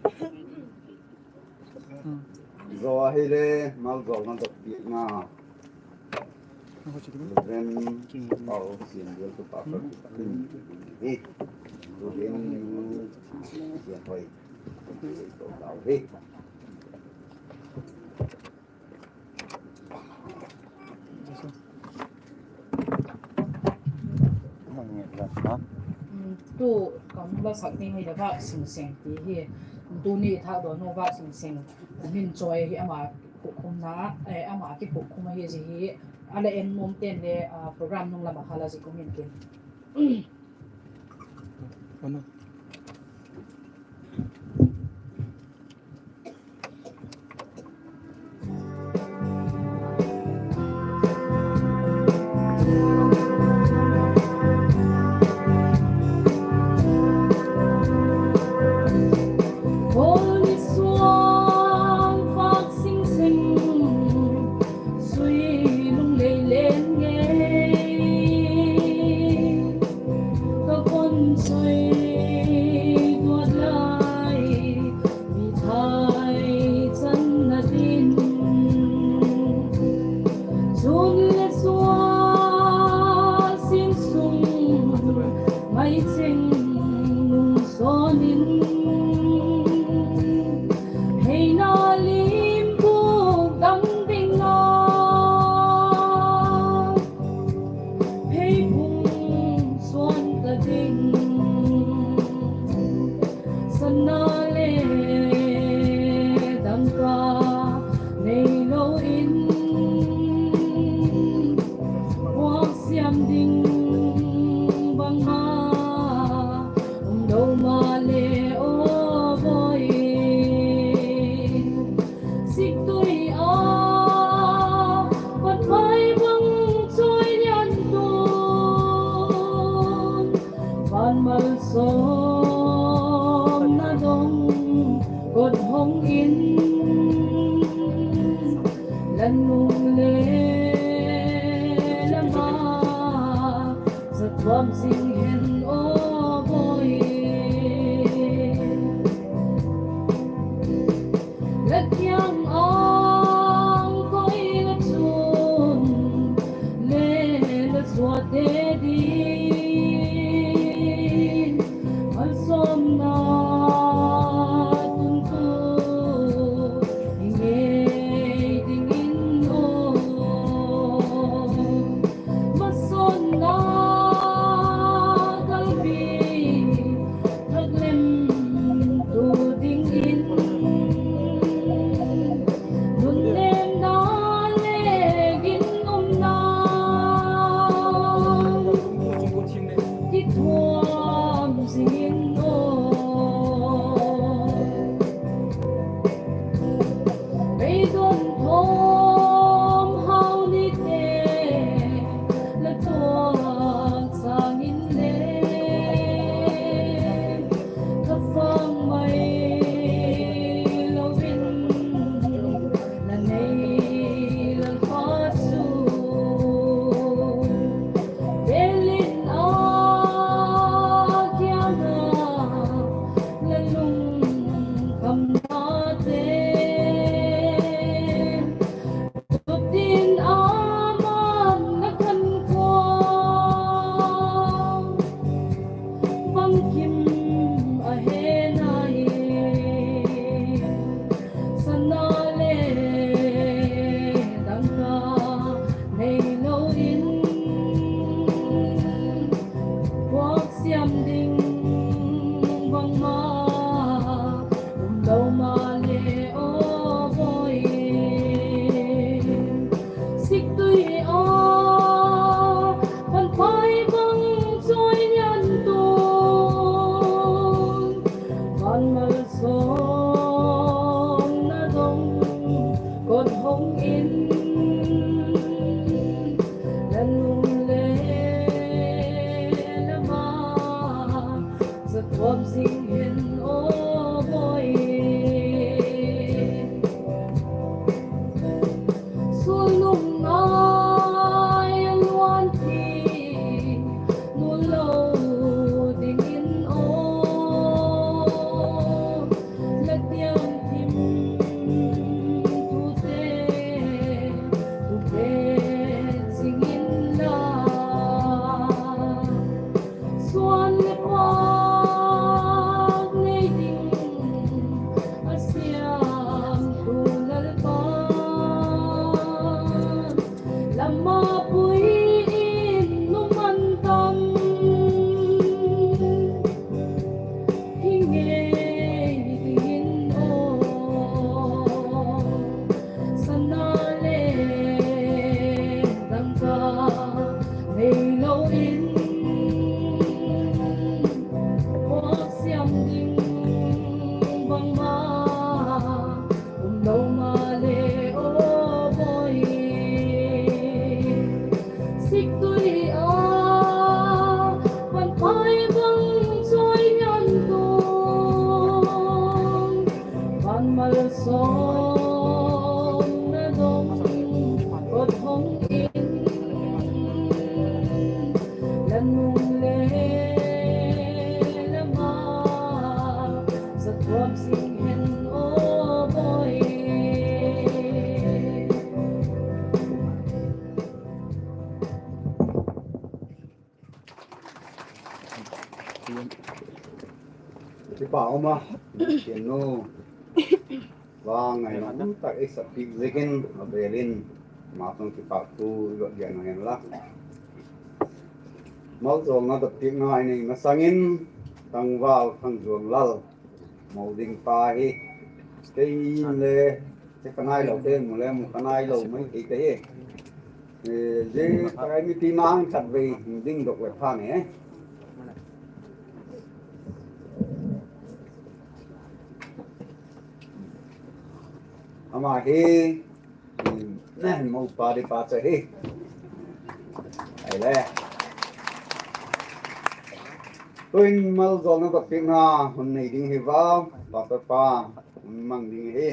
Zaw ahile malzawlna dok piakna Reverend Pau Siambial tu pastor kipat in hi. Tu'hin nu Siamhoi to tau hi. Tu ka hung la sak ding hi le Vâk Singseng ti hi. Tuni thâkdawnna Vâk Singseng min chawi hi ama khukhumna, ama kikhukhum ahi zia hi. A la en nuam ten le program nung lam ah kha la zik um intin. Holy Swan Vâk Singseng, sui lunglei len ngei, ka kon sui tuat lai, mi thai channa din. Chun le sua sin sung, mai cheng nung sawn in, heina lim bûk dang ding a, pheiphung suan ta ding. Sana le dangka neilo in, puak siam ding bangma um lo male aw bawi. Siktui a pat vai bang chawi lian tun, van malsawmna dong kot hong in, la nung le la ma, za tuam zing hen aw bawi. La kiang âng koi la chun le la Suate ding malsawmna tuntu i ngei dingin aw, masawmna kalpi thak lem tu dingin, nunnêmna le ginumna kithuam zing in aw, beidong thawm hau nite la tuak sâng in le, thafang mai lo in la nei Lalpa chu, bel in a kiang a la lungkhamnate tutin a man la khankhua bangkim a he nai, sana le dangka neilo in puak siam ding bangma umlo maleh aw bawi, siktui a panpai bang chawi lian tun, van malsawmna dong kot hong in, la lung le la ma za tuam zing hen aw bawi, sulnung ngai a luan ti mu lo dingin aw, la tiam thim tute tu pe zing inla, suan le pâk nei ding a siamtu Lalpa, la ma pui in nu man tam hi ngei dingin aw, sana le dangka neilo in, puak siam ding bangma umlo maleh aw bawi, siktui a panpai bang chawi lian tun, van malsawmna dong kot hong in, la nung le la ma za tuam zing hen aw bawi, kipak um a, Pathian nu, va ngaina um tak ei sak piak ziakin a vêl in ama chung kipakthu i va gen hen la. Maljawlna dotpiakna i nei masang in, tangval Thangzuanlal Molding pa hi, kei in le, ka nailote mu le mu ka nailo mai thei ka hi. Zia tak ah mipi mang khatvei dingdok le pha nge. Ama hi mopa departure hi ahile, tuin maljawlna dotpiakna hun nei ding hi va, pastor pa hun mang ding hi.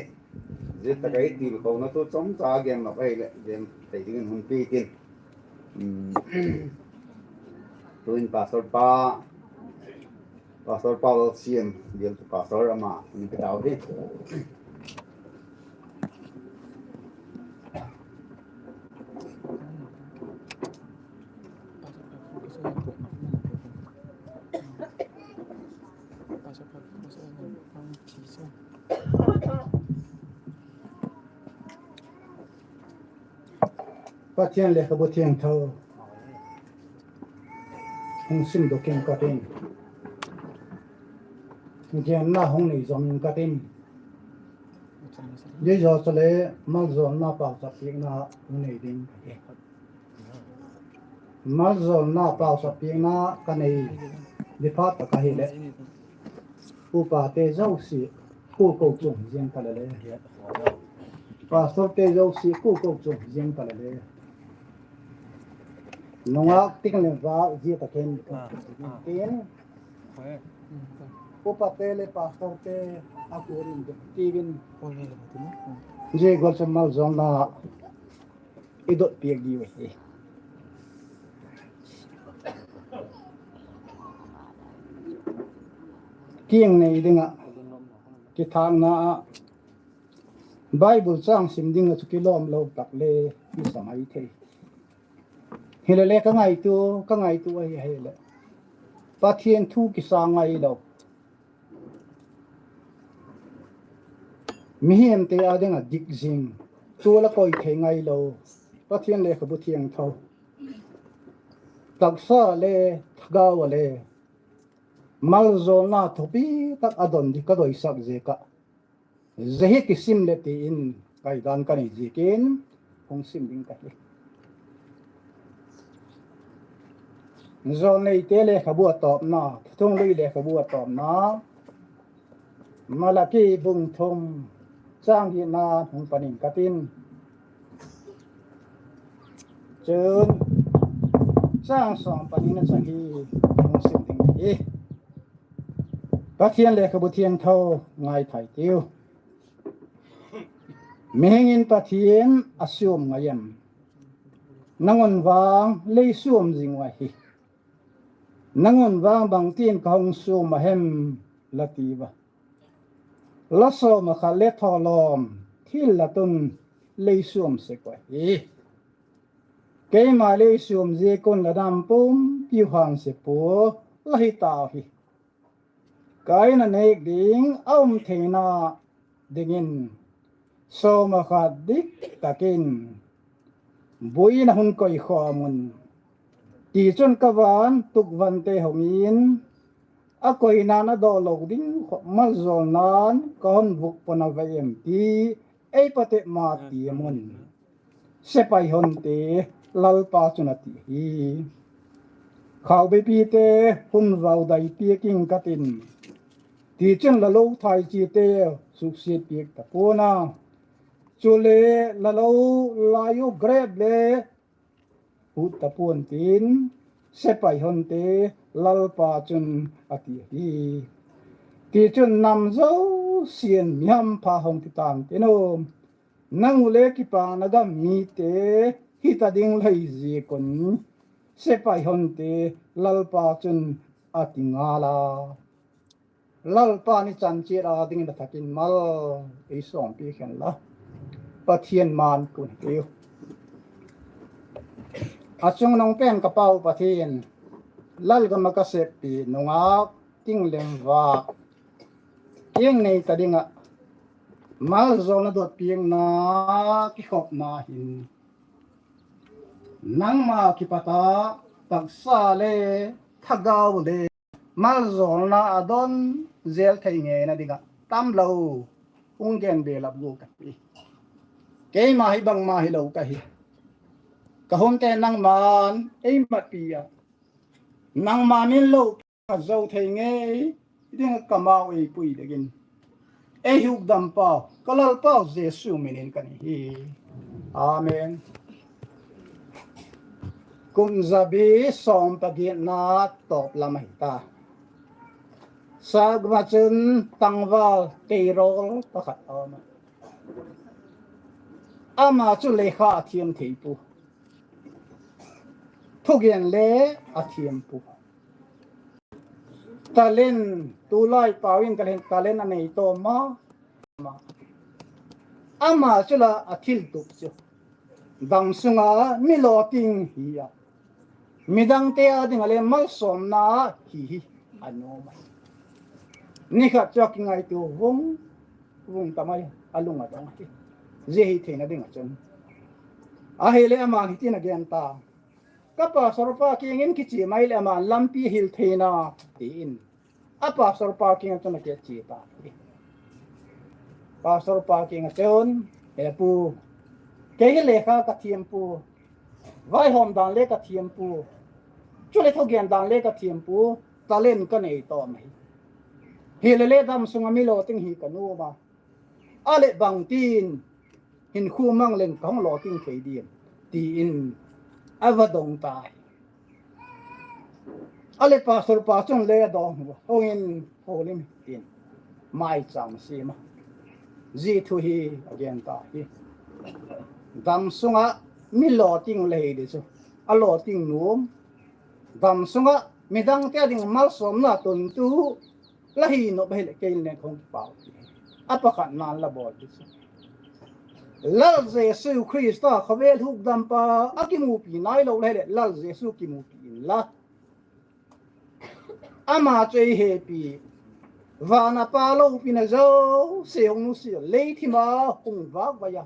Zia tak ah i tilkhona thu chomcha gen nop ahileh gen thei dingin hun pia tin, tuin pastor pa, pastor pa Lalsiam, bial tu pastor, ama hun pe tau hi. Pathian lekhabu thiangtho hung sim dok ing ka tin, genna hung nei zom ing ka tin, zia zaw chule malzawlna pauchap piakna hung nei ding ka hi. Malzawlna pauchap piakna ka nei di phat tak ahileh, upate zosia kua kochuam ziang ta le le, pastorte zosia kua kochuam ziang ta le le, nungak ting leh vâk zia tak in, tin, upate leh pastorte a kuan in dok tiu in, zia gual chu malzawlna i dot piak diu ahi. Kiang nei ding ah, kithâkna ah, Bible châng sim ding ah chu kilawm lo tak le i sa mai thei. Hilele ka ngaitua, ka ngaitua ahi, ahileh Pathian thu kisa ngailo, mihingte â ding ah dik zing, tual a koi thei ngailo Pathian lekhabu thiangtho, taksa le thagau ah le malzawlna thupi tak a don di ka doisak ziak ah, zia hi kisim leh ti in kaidan ka nei ziakin hung sim ding ka hi. Jawlneite lekhabu a tawpna, Thuthunglui lekhabu a tawpna, Malaki bung thum, châng giatna hung pan ing ka tin, chun châng sawm panina chang hi hung sim ding hi. Pathian lekhabu thiangtho ngaithai tiu. Mihing in Pathian a suam ngai em? Nang un vang lei suam zing uh ahi. Nang un vang bangtin ka hung suam a hem? la ti ua. La sawm ah khat le thawlawm thillat un lei suam sek uh ahi. Keima lei suam ziak un la nam pumpi uh hânsia pua la hi tau hi. Kain a nêk ding a um theina dingin sawm ah khat dik tak in buaiin a hun koikhawm un; tichun ka van tukvante hong in, a koina'n a dawlo ding khop malzawlna'n ka hun vuk pon a ve em? ti ei patep ma tiam un, sepai honte Lalpa chun a ti hi. Khaubepite hun vau dai piak ing ka tin, tichun la lo thaichiate suksiat piak ta pua'n a, chule la lo lai uh grep le ut ta pua'n tin, sepai honte Lalpa chun a ti hi. Tichun nam zosia'n mi hampha hong ti ta'n tin u, nang u le kipakna gam mite hita ding la hi ziak un, sepai honte Lalpa chun a ti ngal a. Lalpa'n i chan chiat â dingin a thak in mal ei sawmpi khen la, Pathian ma-âng kun hitiu. A chungnung pen ka Pau Pathian, lalgam ah ka seppi nungak ting leh vâk kiang nei ta ding ah malzawlna dot piakna kikhopna hin, nangma kipat a taksa le thagau le malzawlna a don zel thei ngeina ding ah tamlo hung gen belap gual ka hi. Keima hi bangma hilo ka hi. Ka hunte nangma'n ei matpi a, nangma min lo a zo thei ngei ding ah ka mau ei pui dingin, ei hukdampau ka Lalpau Jesu min in ka nei hi. Amen. Kum zabi sawm pagiatna tawp lam ahi ta. Sâkgam ah chun tangval keirawl pakhat a um a, ama chu lekha a thiam thei pua, thugen le a thiam pua. Talent, tulai pau in ka hin talent a nei tawm ma ma. Ama chu la a thiltup chu damsung a mi lawting hi a, midangte â ding ah le malsawmna hi hi a nuam ahi. Ni khat chu a kingaitua vung vung ta mai, a lung a dong hi. Zia hi theina ding ah chun, ahileh ama'n hitin a gen ta, ka pastor pa kiang in kichia mai leh ama'n lampi hil theina, ti in a pastor pa kiang ah chun a kichia ta. Pastor pa kiang ah chun, He pu, kei hi lekha ka thiam pua, vaihawm dan le ka thiam pua, chuleh thugen dan le ka thiam pua, talent ka nei tawm ahi. Hileleh dam sung ah mi lawting hi ka nuam a, a leh bangtin hinkhua mang leng ka hung lawting thei diam, ti in a va dong ta hi. A leh pastor pa chun le a dawng ua, Hung in, houlim in, tin, maichâm a siam a, zia thu hi a gen ta hi. Dam sung ah mi lawting le hi di chu, a lawting nuam, dam sung ah midangte â ding malsawmna tuntu la hi nop ahileh kei le ka hung kipâk hi. A pakhatna'n la bawl di chu, Lal Jesu Khrista khawvel hukdampa a kimupi nailo la hileh Lal Jesu kimupi inla, ama chu ei hepi, van a Pa lopina zosia hung nusia, lei thim a hung vâkvai a,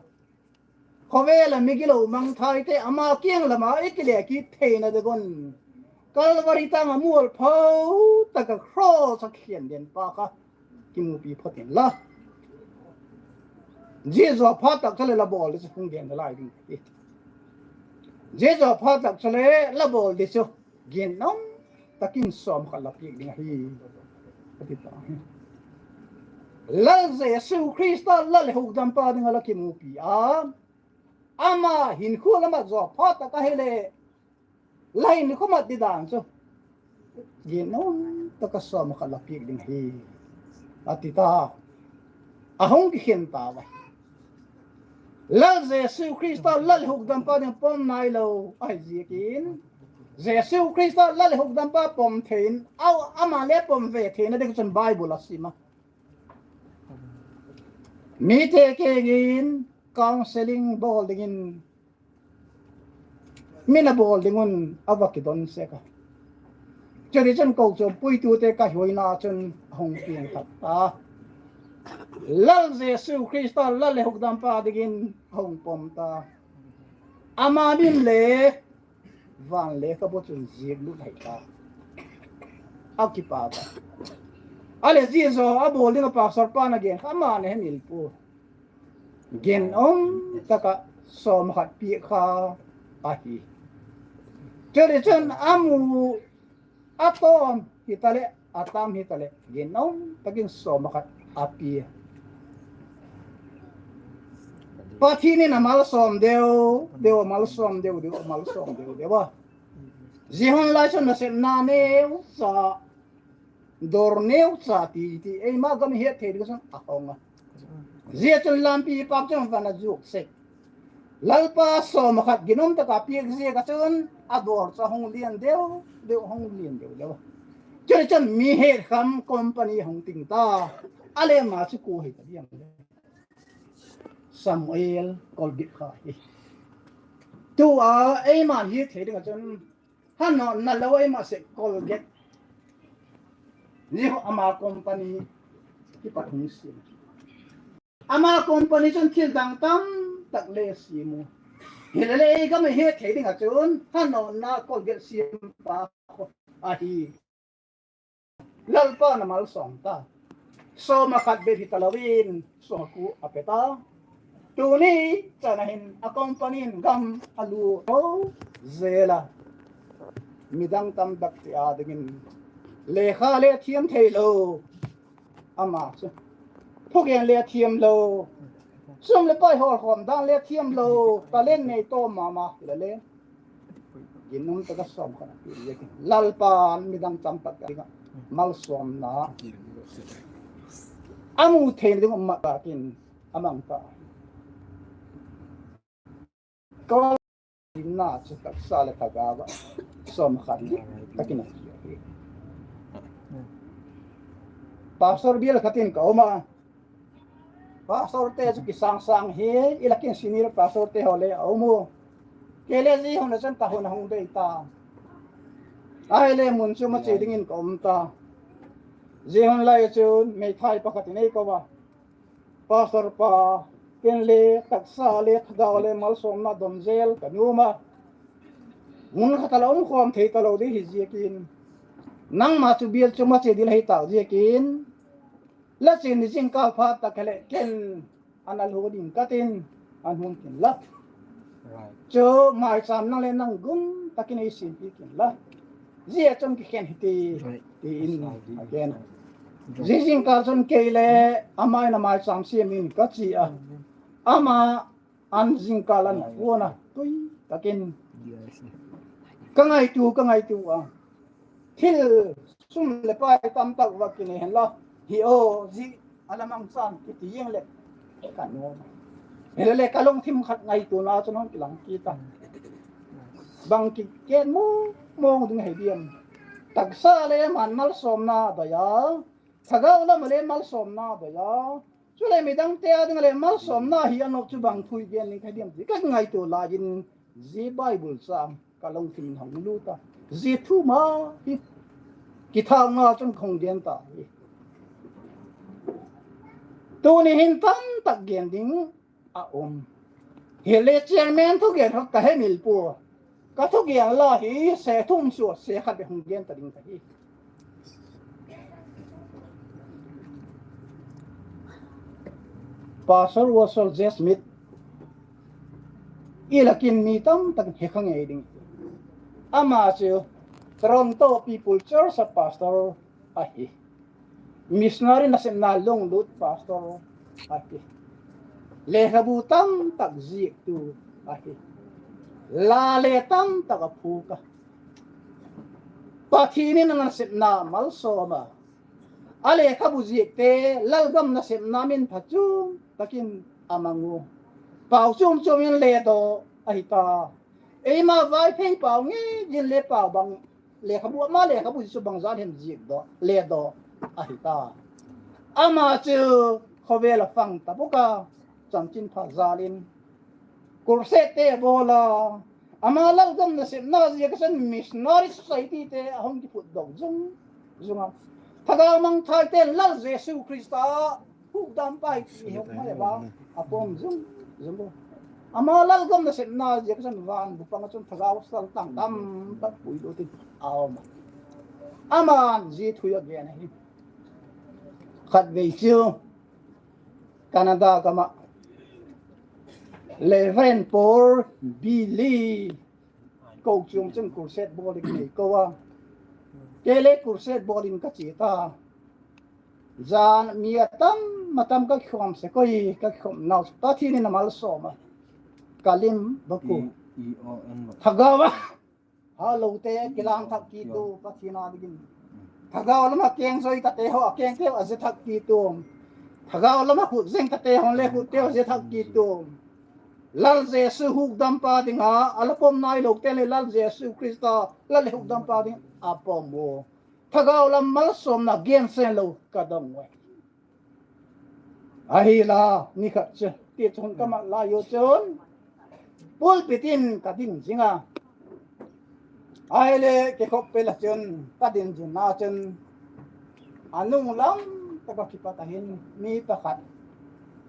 khawvel ah migilo mangthaite ama kiang lam ah i kile kit theina ding un Calvary tâng ah mualpho tak ah cross ah kikhen den pa kha kimupi phot inla, zia zaw phat tak chule la bawl di chu hung gen nalai ding hi. Zia zaw phat tak chule la bawl di chu ginum tak in sawm khat la piak ding ahi, a ti ta hi. Lal Jesu Khrista Lal leh hukdampa ding ah la kimupi a, ama hinkhua la mat zaw phat tak ahileh la hinkhua mat di dan chu ginum tak ah sawm khat la piak ding ahi, a ti ta. A hung kikhen ta ua. Lal Jesu Khrista Lal leh hukdampa ding pom nailo ahi ziakin, Jesu Khrista Lal leh hukdampa pom thei in, ama le pom ve theina ding chun Bible a sim a, mite kiang in counselling bawl dingin, mi na bawl ding un a va kidon sek a. Chutichun kochuam puitute ka huaina chun a hung piangthak ta. Lal Jesu Khrista Lal leh hukdampa dingin a hung pom ta. Ama min le van lekhabu chun ziak lut ahi ta. A kipak a. A leh zia zaw a bawl ding ah pastor pa'n a gen kha ama na hemil pua, ginum tak ah sawm khat piak kha ahi. Chutichun a mu, a tawm hitaleh a tam hitaleh ginum tak in sawm khat a pia. Pathian in a malsawm deu deu, a malsawm deu deu, a malsawm deu deu a. Zia hun lai chun nasepna neucha, dawr neucha ti ti eima gam het thei ding chun a hong a. Zia chun lampi pâk chun van a zuak sek. Lalpa sawm khat ginum tak a piak ziak ah chun a dawr chu a hung lian deu deu, hung lian deu deu a. Chutichun mi het kham company hung ting ta. A le ama chu kua hi ta diam le, Samuel Colgate kha hi. Tu a eima het thei ding ah chun, hanawna lo eima sek Colgate, zia ama company kipat hung siam. Ama company chun thil dang tamtak le siam u. Hilele ei gam a het thei ding ah chun hanawna Colgate siampa ahi. Lalpa'n a malsawm ta. Sawm khat bep hi talo in sawm kua a pe ta. Tuni chan a hin a company in gam a lua zel a. Midang tamtakte â dingin lekha le thiam theilo, ama chu thugen le thiam lo, sum leh pai hawlkhawm dan le thiam lo, talent nei tawm ma ma hile le, ginum tak a sawm khat a piak ziakin Lalpa'n midang tamtak ding ah malsawmna a mu theina ding um ma tak in a mang ta. Ka dinna chu taksa leh thagau ah sawm khat tak in a piak hi. Pastor bial khat in ka um a, pastorte chu kisâng sâng hi, i lak in senior pastorte haw le a um u. Kei le zia hun a chun ka hun a hung bei ta. Ahile mun chu ma chia dingin ka um ta. Zia hun lai chun meithai pakhat in ei ko a, Pastor pa, ken le taksa le thagau le malsawmna don zel ka nuam a, mun khat a la um khawm thei talo ding hi ziakin, nangma chu bial chu ma chia ding la hi tâk ziakin, la chia ni zingkâl phat tak kha leh ken a na lu ding ka tin, an hung kin la. Chu maichâm nang le nang gum tak in ei simpi kin la. Zia chun kikhen hi ti, ti in a gen. Zia zingkâl chun kei le ama in a maichâm siam in ka chia a. Ama an zingkâl an puan a, tui tak in, ka ngaitua, ka ngaitua a, thil sum leh pai tam tak va kinei hen la, hi aw, zia a la mang chan kiti ziang leh ka nuam. Hilele ka lungthim khat ngaituana chun hung kilang kit a, bang kigen mawng mawng ding hi diam? Taksa le aman malsawmna doi a, thagau lam ah le malsawmna doi a, chuleh midangte â ding ah leh malsawmna hi a nop chu bang thu i gen ding ka diam ti ka ngaitua lai in, zia Bible châng ka lungthim in hung lût a, zia thu ma hi kithâkna chun ka hung gen ta hi. Tuni hin tam tak gen ding a um. Hile chairman thugen kha ka hemil pua. Ka thugen la hi se thum sua se khat bek hung gen ta ding ka hi. Pastor Russell J. Smith i lak in mi tam tak he kha ngei ding. Ama chu Toronto People Church a pastor ahi. Missionary nasepna lunglut pastor ahi. Lekhabu tam tak ziaktu ahi. La le tam tak a phuak a. Pathian in a nasepna malsawm a, a lekhabu ziakte lalgam nasepna min pha chuam tak in a mang u. Pau chuam chuam in ledaw ahi ta. Eima Vaiphei pau ngei in le pau bang, lekhabu, ama lekhabu chu bangzat hem ziakdaw, ledaw ahi ta. Ama chu khawvel ah pang ta bawk a, chanchinpha jal in crusade te bawl a, ama lalgam nasepna ziak a chun missionary society te a hung kiphutdok zung zung a. Thagau mangthaite'n Lal Jesu Khrista hukdampa hi ti hung mai a, a pom zung zung u. Ama lalgam nasepna ziak a chun van bu pang ah chun thagau saltang tam tak puilut in a um a. Aman zia thu a gen ahi. Khatvei chu Canada gam ah Reverend Paul B. Lee kochuam chun crusade bawl ding nei ko a, kei le crusade bawl in ka chia ta. Zan mi a tam a tam ka kikhawm sek ui, ka kikhawmnau chu Pathian in a malsawm a, ka lim bak u. Thagau a halote kilâng thak kit u Pathian â dingin. Thagau lam ah keng zoi tate haw, a kengte haw a ze thak kit u. Thagau lam ah khut zeng tate haw le khutte haw ze thak kit u. Lal Jesu hukdampa ding a, a la pom nailote le Lal Jesu Khrista Lal le hukdampa ding a pom u. Thagau lam malsawmna gensen lo ka dong ui. Ahi la, ni khat chu ti chun ka mat lai u chun pulpit in ka din zing a. Ahile kikhop pe la chun ka din zing na chun a nung lam tak ah kipat ah hin mi pakhat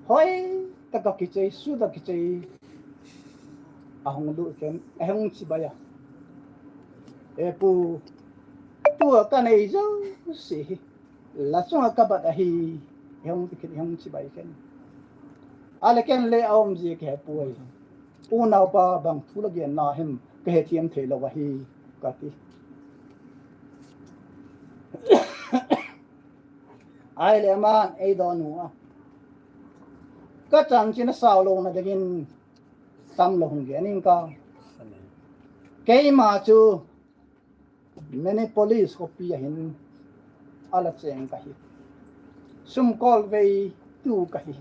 hoi tak ah kichei, sut ah kichei a hung lut khen, a hung chibai a, E pu, tua ka nei zosia hi la chung ah ka bat ahi, hung ti khen, hung chibai khen. A le ken le a um zia ka he puai. Unaupa, bang thu la genna hem ka hethiam theilo ahi, ka ti. Ahile ama'n ei dawn u a, ka chanchin a sau lona dingin tamlo hung gen ing ka. Keima chu Minneapolis khawpi ah hin a la chêng ka hi. Sumkawlvei tu ka hi.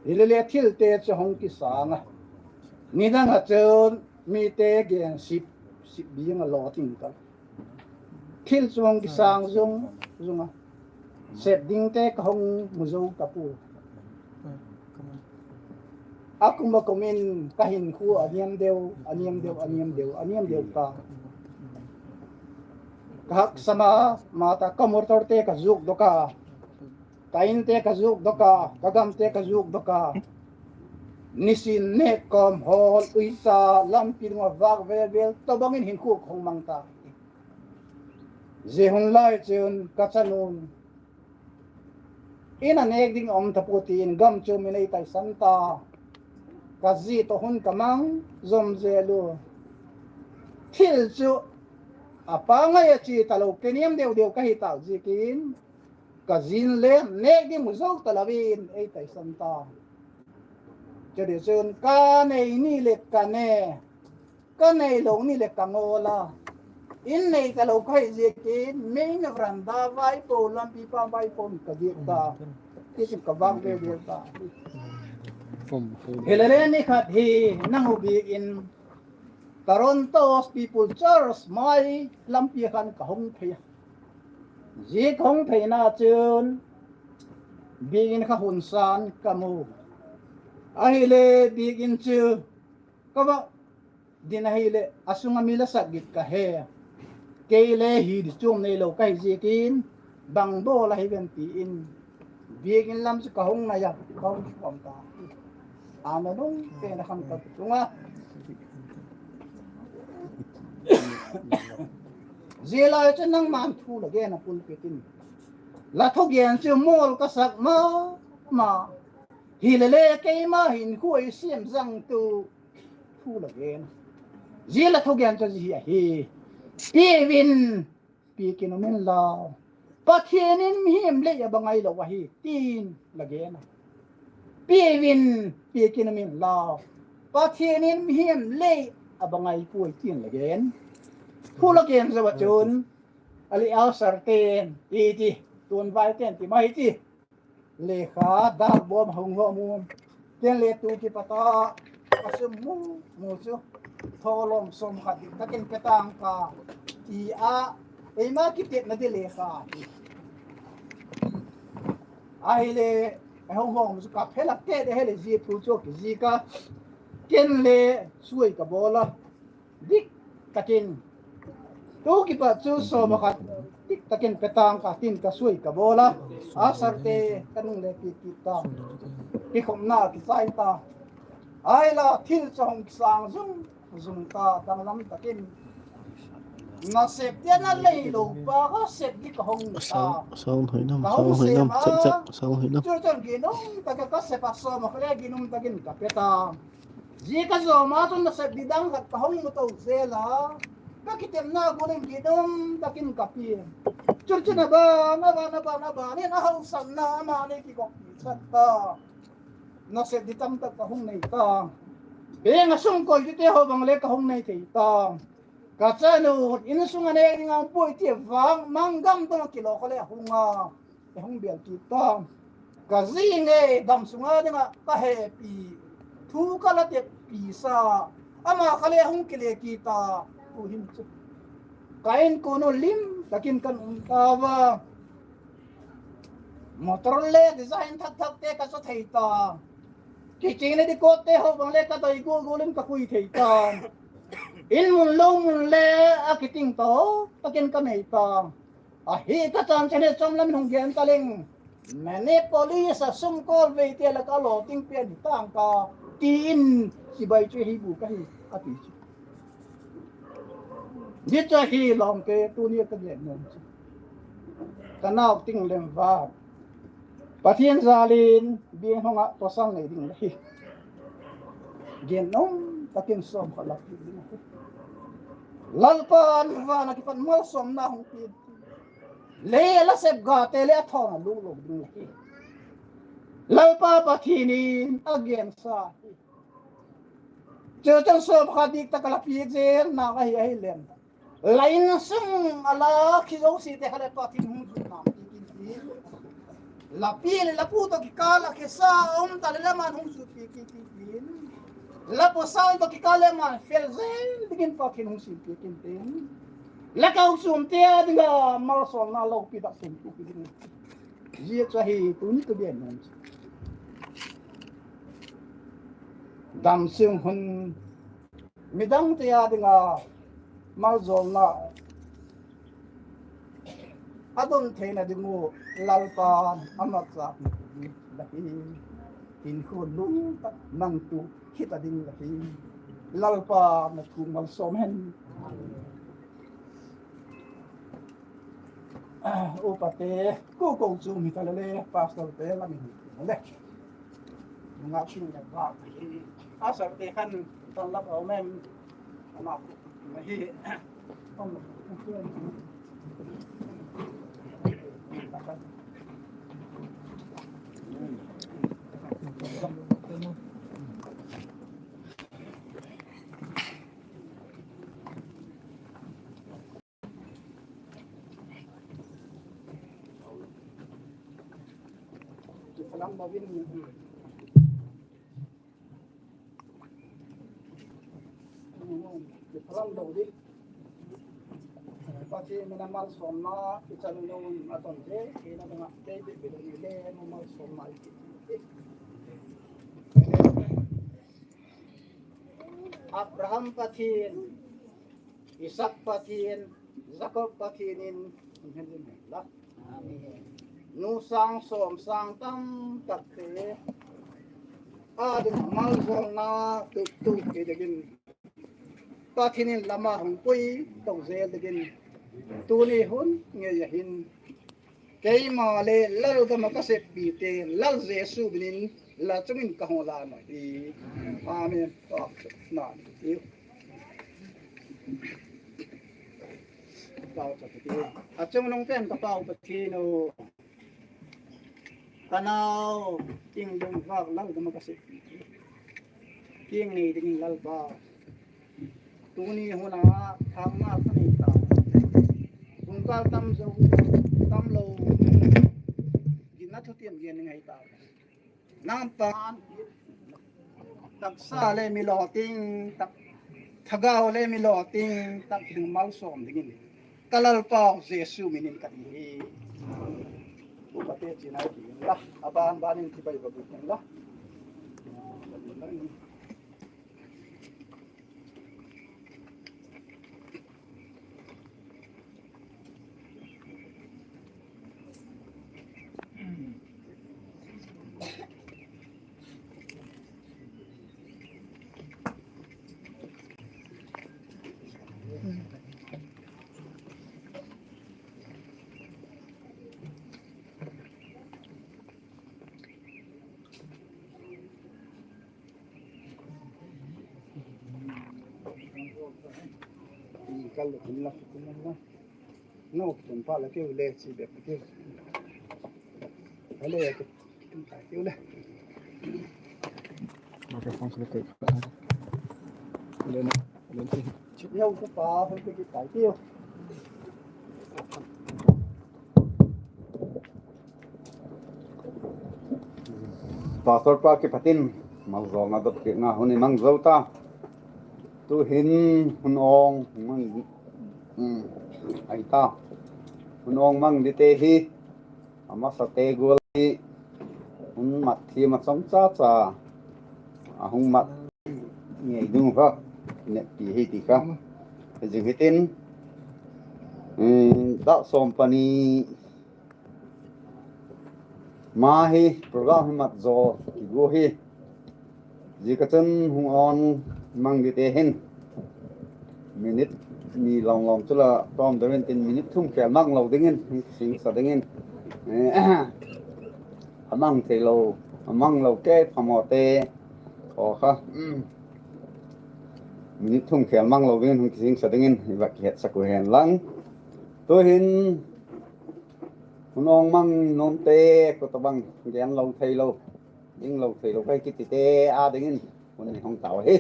Hilele thilte chu hung kisâng a, nidang ah chun mite gen sip sip ding a law ting ka. Thil chu hung kisâng zung zung a, sep dingte ka hung mu zo ta pua. A kum a kum in ka hinkhua a niam deu, a niam deu, a niam deu, a niam deu ta. Ka haksa ma ma ta, ka motorte ka zuakdok a, ka inte ka zuakdok a, ka gamte ka zuakdok a. Nisin nêk kawm hawl uisa, lampi dung ah vâk vêl vêl tawhbangin hinkhua ka hung mang ta. Zia hun lai chun ka chanu'n, In a nêk ding um ta pua, ti'n gam chuam in ei taisan ta. Ka zi tawh hun ka mang zawm zel u. Thil chu a pangai a chia talo, kiniam deu deu ka hi tâk ziakin, ka zi'n le nêk ding mu zo talo in ei taisan ta. Chutichun ka nei ni leh ka ne, ka neilo ni leh ka ngawl a, In nei talo ka hi ziakin, main veranda vaipo, lampi pâm vaipo in ka giak ta. Tichun ka vâk vêl vêl ta. Hilele ni khat hi nang uh biakin Toronto People's Church mai lampi khan ka hung thei a. Zia ka hung theina chun biakin kha hun san ka mu. Ahile biakin chu ka va din ahileh a sung ah mi la sak git ka he. Kei le hi di chuam neilo ka hi ziakin, bang bawl ahi ven ti'n, biakin lam chu ka hung nai a, ka hung khawm ta. A nunung pen a khan ka tung a. Zia lai chu nangma'n thu la gen a pulpit in, la thugen chu mawl ka sak ma ma. Hilele keima hinkhua i siam zangtu thu la gen. Zia la thugen chu zia hi ahi: Piau in, piakin um inlau, Pathian in mihing lei a ba ngailo ahi, ti'n la gen a. Piau in, piakin um inlau, Pathian in mihing lei a ba ngai puai, ti'n la gen. Thu la gen zo ah chun, a leh usherte i ti, tuanvaite'n ti mai ti, lekha dâk bawm hung hawm u. Ken le tu kipat a ka sum mu mu chu, thawlawm sawm khat dik tak in pe tang ka, ti a, eima kitepna di lekha hi. Ahile, a hung hawm chu ka phelak te de hile zia thu chu kizik a, ken le suai ka bawl a, dik tak in, tu kipat chu sawm ah khat dik tak in pe tang ka, ti'n ka suai ka bawl a, usherte ka nung le kit kit ta, kikhopna kichai ta. Ahi la, thil chu hung kisâng zung zung ta, danglam tak in, nasepte'n a leilo pa kha sep di ka hung ta. Ka hung sêm a, chu chun ginum tak a ka sep a, sawm ah khat le ginum tak in ka pe ta. Zia ka zawm a chun nasep di dang khat ka hung mu to zel a, ka kitepna gual in ginum tak in ka pia. Chun chun a ban, a ban, a ban, a ban in a hausakna a mani kigawp sak ta. Nasep di tam tak ka hung nei ta. Beng ah sung kawitute haw bang le ka hung nei thei ta. Ka chanu, insung a nêk ding a um puai ti vang, mang gam dang a kilaw kha le a hung a, a hung bêl kit ta. Ka zi ngei dam sung a ding ah ka hepi, thu ka la teppi sa, ama kha le a hung kile kit ta. Tu'hin chu ka inkuan uh lim tak in kan um ta ua. Motor le design thak thakte ka chaw thei ta. Kiching le di coatte haw bang le ka doi gual gual in ka kui thei ta. In mun lo mun le a kiting ta, tak in ka nei ta. Ahi ka chan chen he chawm lam in hung gen ta leng, Minneapolis a sum kawl veite lak ah a lawting pen hi tang ka, ti'n, chibai chu hi bu ka hi, a ti chu. Zia chu ahi lawmte, tuni a ka gen nuam chu, ka nau ting lem va, Pathian jal in biang hung ah pawsal nei ding la hi. Gen nuam tak in sawm khat la pia ding ahi. Lalpa'n van ah kipat malsawmna hung pia, lei la sep gate le a thawn a lût lo ding la hi. Lalpa Pathian in a gensa hi. Chuchun sawm khat dik tak a la piak zel nau ahi, ahileh, la insung a la khi zosiate kha le Pathian hung zutna pi kin ti, la pi leh la pu tawh kikâl a khesa um ta leh ama'n hung zutpi kin ti, la pawsal tawh kikâl leh ama'n fel zel dingin Pathian hung siampi kin tin, la kochuamte â ding a malsawmna lopi tak tum pi ding. Zia chu ahi tuni ka gen nuam chu. Damsung hun midangte â ding a maljawlna a don theina ding uh Lalpa'n a mat zâk ding la hi. Hinkhua lum tak nang tu hi ta ding la hi. Lalpa'n a thu malsawm hen. Upate, ko ko chu mi ta le le, pastorte la mi hi le. Nungak sing le ba. Pastorte khan tan la ba men. Ama ku ma hi. Pathian min a malsawmna i chan un a ton te, kei na dang a kei bit bit ni le, malsawmna i ti. Abraham Pathian, Isak Pathian, Jakob Pathian in hun hen ding hen la. Nu sâng sawm sâng tam tak te â ding maljawlna tu tu kei dingin Pathian in lam a hung pui to zel dingin tuni hun ngei a hin keima le lal gam ah ka seppite Lal Jesu min in la chung in ka hung lan ahi. Amen. A chungnung pen ka Pau Pathian u, ka nau Tinglungvâk lal gam ah ka seppite kiang nei dingin Lalpa, tuni hun a thâkna ka nei ta, bungkal tam zo, tam lo, ginna thutiam gen ngai ta. Nang pan taksa le mi lawting tak, thagau le mi lawting tak ding malsawm dingin ka Lalpau Jesu min in ka ti hi. Upate chianau ti la, a ban ban in chibai va buk la. Pastor pa kipat in malzawlna dot piakna hun i mang zo ta. Tu'hin hun awng mang, ai ta. Hun awng mang dite hi a masate gual hi hun mat thiam a chawmcha cha a hung mat ngei ding uh kha neppi hi ti kha. Zing hitin, dak sawm pani ma hi program hi mat zaw kiguat hi. Zia ka chun hung awng mang dite hin minute ni lawm lawm chu la tawm deu intin, minute thum khêl mang lo dingin hung kisingsa dingin, a mang theilo, a mang lo kei phamawte haw kha minute thum khêl mang lo dingin hung kisingsa dingin i va kihetsak uh hen lang. Tu'hin hun awng mang nuamte, ko tabang gen lo theilo, ding lo theilo ka hi kitite â dingin hun i hong tau ahi.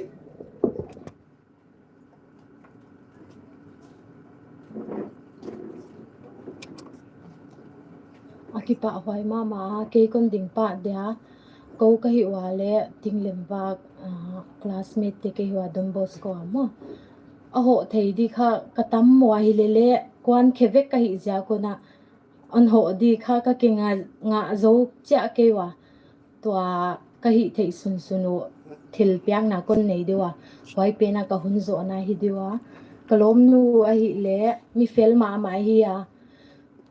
A kipahhuai ma ma a, kei kon ding pâk dia, ko ka hi ua le Tinglemvâk classmate te ka hi ua, Don Bosco a maw. A hawh thei di kha ka tam ua hile le, kuan khe vek ka hi ziak un a, an hawh di kha ka kinga zo chiah kei ua. Tua ka hih theih sunsun uh thilpiakna kon nei diu a, huai pen a ka hun zawna hi diu a. Ka lawmnu ahileh mi fel ma ma hi a,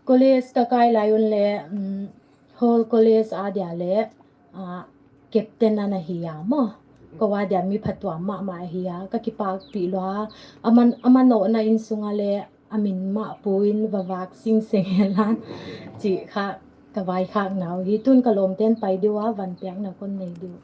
college ka kai lai un le, um, whole college a dia le, ah, captain ana hi a maw. Ka ua dia mi phatuam ma ma hi a, ka kipakpi lua. Aman, ama nawna insung a le, a min ma puin va vak sing seng hen la, chi kha ka vaikhak nau hi. Tun ka lawmte'n pai diu a, van piakna kon nei diu.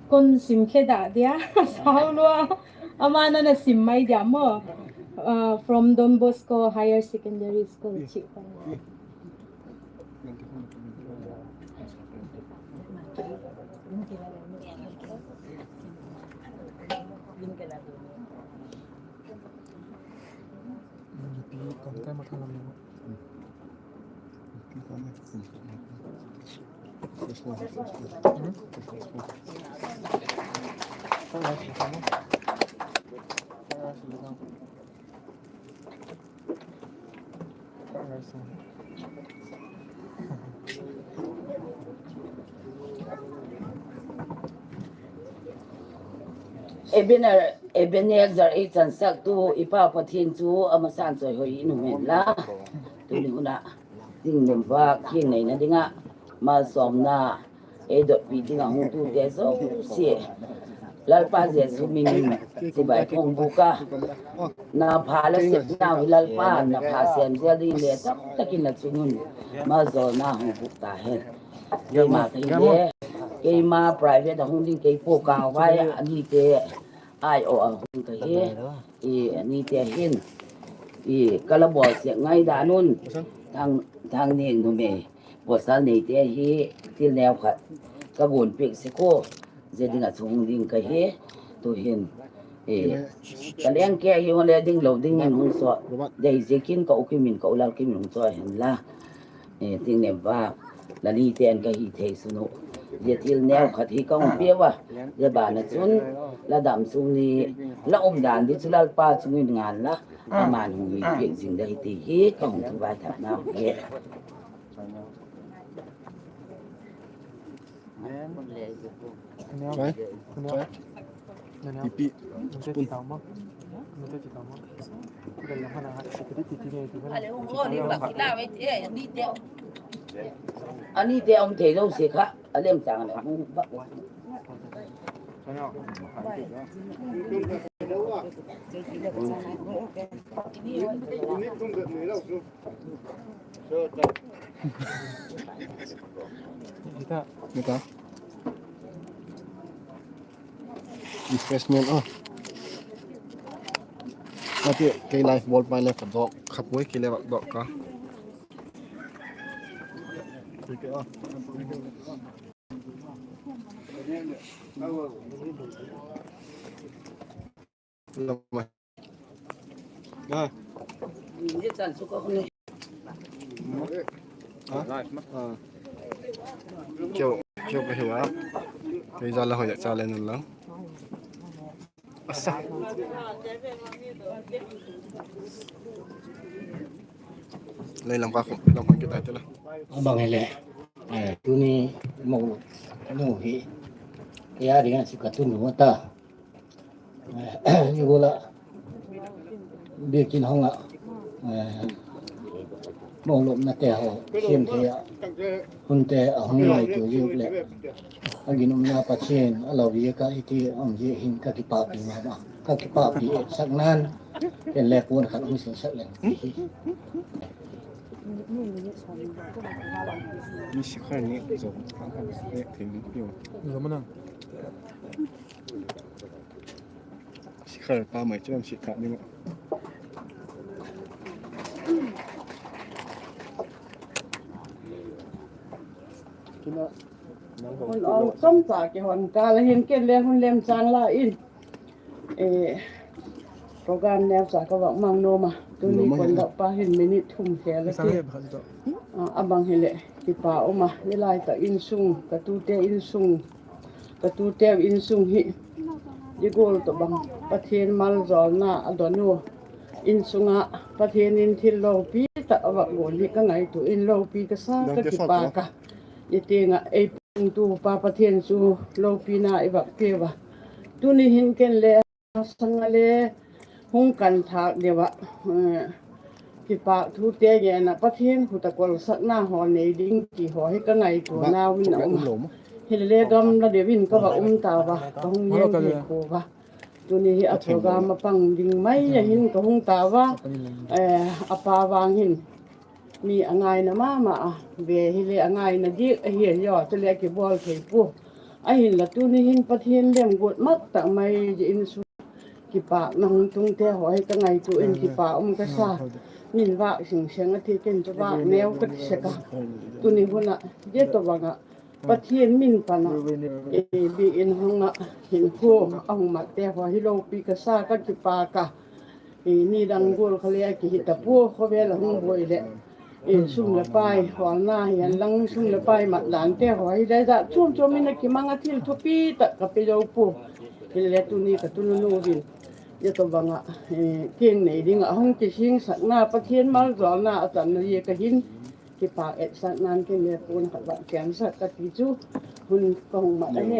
Kon sim khe dah dia, sau lua. Ama na na sim mai dia maw. Ah, from Don Bosco Higher Secondary School, chi. Ebenezer, Ebenezer i chansaktu i Pa Pathian chu a masa'n chawihoi in um hen la. Tuni hun ah ding lem vak hin neina ding ah malsawmna ei dotpi ding a hung tute zosia, Lalpa Jesu min in chibai ka hung bûk a. Na pha la sepnau hi Lalpa, na pha sêm zel ding le tam tak in la chung un maljawlna hung bûk ta hen. Keima ka hi le, keima private a hung ding kei pua, kang vai a nite ai aw a hung ka hi. I, a nite hin i ka la bawl sek ngai dan un, Thang, Thangning numei pawsal neite hi thil neu khat ka guan piak sek u, zia ding ah chu hung ding ka hi. Tu'hin, e, ka leng ke hi hung le ding lo dingin hung sawt dei ziakin ka u Kim in, ka u Lal Kim in hung chawi hen la. E, ting nem va, la nite'n ka hi thei sun u. Zia thil neu khat hi ka hung piau a, zia ban ah chun la dam sung ni, la umdan di chu Lalpa chung in ngan la, ama'n hung hi piak zing dai ti hi ka hung thuvai thak nau hi. Ipi, spoon. A nite um thei zosia kha a lem chang le hung bak. Hita. Refreshment a. Ati kei live bawl pai le ka dawk kha puai, kei le dawk ka. Keu, keu ka hiu a. Kei za la hoi a cha le nun lang. Asa. Lei lam ka khum, lam khum ki tai te la. A bang hile, eh, tuni mo nu hi, kei a ding a chu ka tun nu ta. Eh, i gula, biakin hong a, eh, mo lopna te ho, siam thei a, hun te a hung ngai tu ziuk le. A ginumna Pathian a lo ziak a i ti um ziak hin ka kipakpi ma ma. Ka kipakpi sak nan, ken le puan khat hung sin sak leng. Mi sikhar ni zo, ka ka thei ni piu. Zo ma nang. Sikhar pa mai chu am sikha ni ma. Hun a um tam ta kihon ka la hin ken le hun lem chang la in. Eh, program neu cha ka vak mang nuam a. Tuni kon dok pa hin minute thum khel a ti. Ah, a bang hile. kipak um a, nilai tak insung, ka tute insung, ka tuteu insung hi, i gual tawhbang Pathian maljawlna a don u, insung ah Pathian in thil lopi tak a vak gual hi ka ngaitua in lopi ka sa, ka kipak a. I tiang ah ei pangtu pa Pathian chu lopina i vak pia a. Tuni hin ken le sang a le hung kan thâk deu ah, kipak thute gen ah Pathian khut a kolsakna haw nei ding ti haw hi ka ngaituanau in a um a. Hilele gamla deu in ka va um tau a, ka hung gen thei pua a. Tuni hi a program a pang ding mai a hin ka hung tau a, a pa vang hin mi a ngaina ma ma a, ve hile a ngaina diak ahi a, chule a kibawl thei pua. Ahinla tuni hin Pathian lemguat mak tak mai di insung kipakna hung tungte haw hi ka ngaitua in kipak um ka sa. Min vâk sing seng a, ti ken chu vâk neu ka ti sek a. Tuni hun ah zia tawhbang ah Pathian min pan ah, biakin hung ah hinkhua a hung matte haw hi lopi ka sa, ka kipak a. Nidang gual kha le a kihi ta pua, khawvel a hung buai leh sum leh pai hawlna hi hen lang, sum leh pai mat dante haw hi le zat chuam chuam in a kimang a, thil thupi tak ka pe zo pua. Hile tuni ka tunu nu vin zia tawhbang ah, kiang nei ding ah hung kisingsakna, Pathian maljawlna a channa zia ka hin kipak etsakna'n ken le puan khat vak chiansak ka ti chu hun ka hung mat ahi.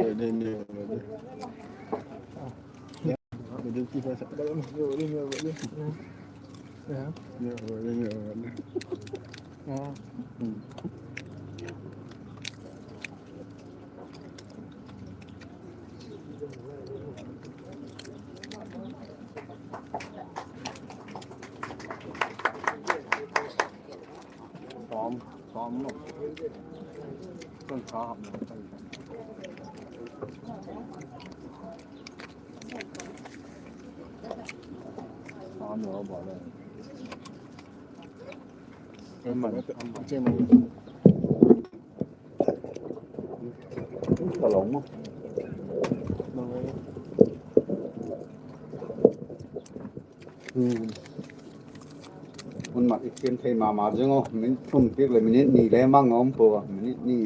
Hun mat i thiam thei ma ma zing u, min thum piak leh minute ni le mang a um pua, minute ni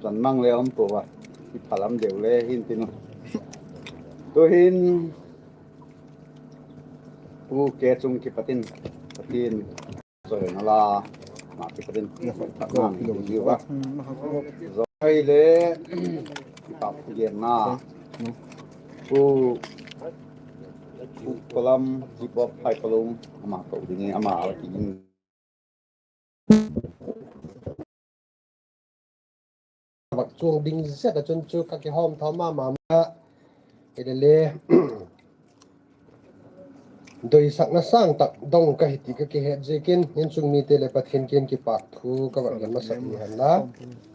chan mang le a um pua a, i phalam deu le hin tin u. Tu'hin Pu K chung kipat in, Pathian chawihoina la, ma kipat in, phatna i ti diu a. Zai le, kipak thugenna, Pu, Pu Kolam, Pu Bawk Phai Kolam, ama ko ding e, ama la ki ding. Vak chuang ding zet a chun chu ka kihawm thaw ma ma a, hile le, doisakna sâng tak dong ka hi ti ka kihet ziakin, insung mite leh Pathian kiang kipak thu ka vak gen masak ni hen la,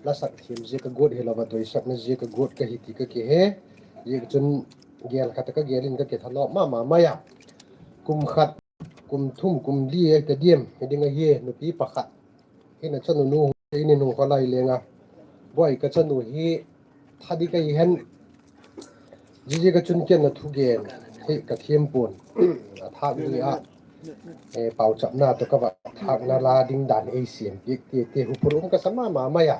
la sak thiam zia ka guat hilo a, doisakna zia ka guat ka hi ti ka kihe, ziak chun gel khat a ka gel in ka kithalawp ma ma mai a. Kum khat, kum thum, kum li a ta diam hi ding ahi, nupi pakhat hin a chanu nu in in hung khaw lai leng a, Boi, ka chanu hi tha dik ahi hen, ziaziak a chun ken a thugen hi ka thiam pua'n, a thâk ni ah pauchapna tawh ka vak thâkna la ding dan ei siam piak ti ti huphur um ka sa ma ma mai a.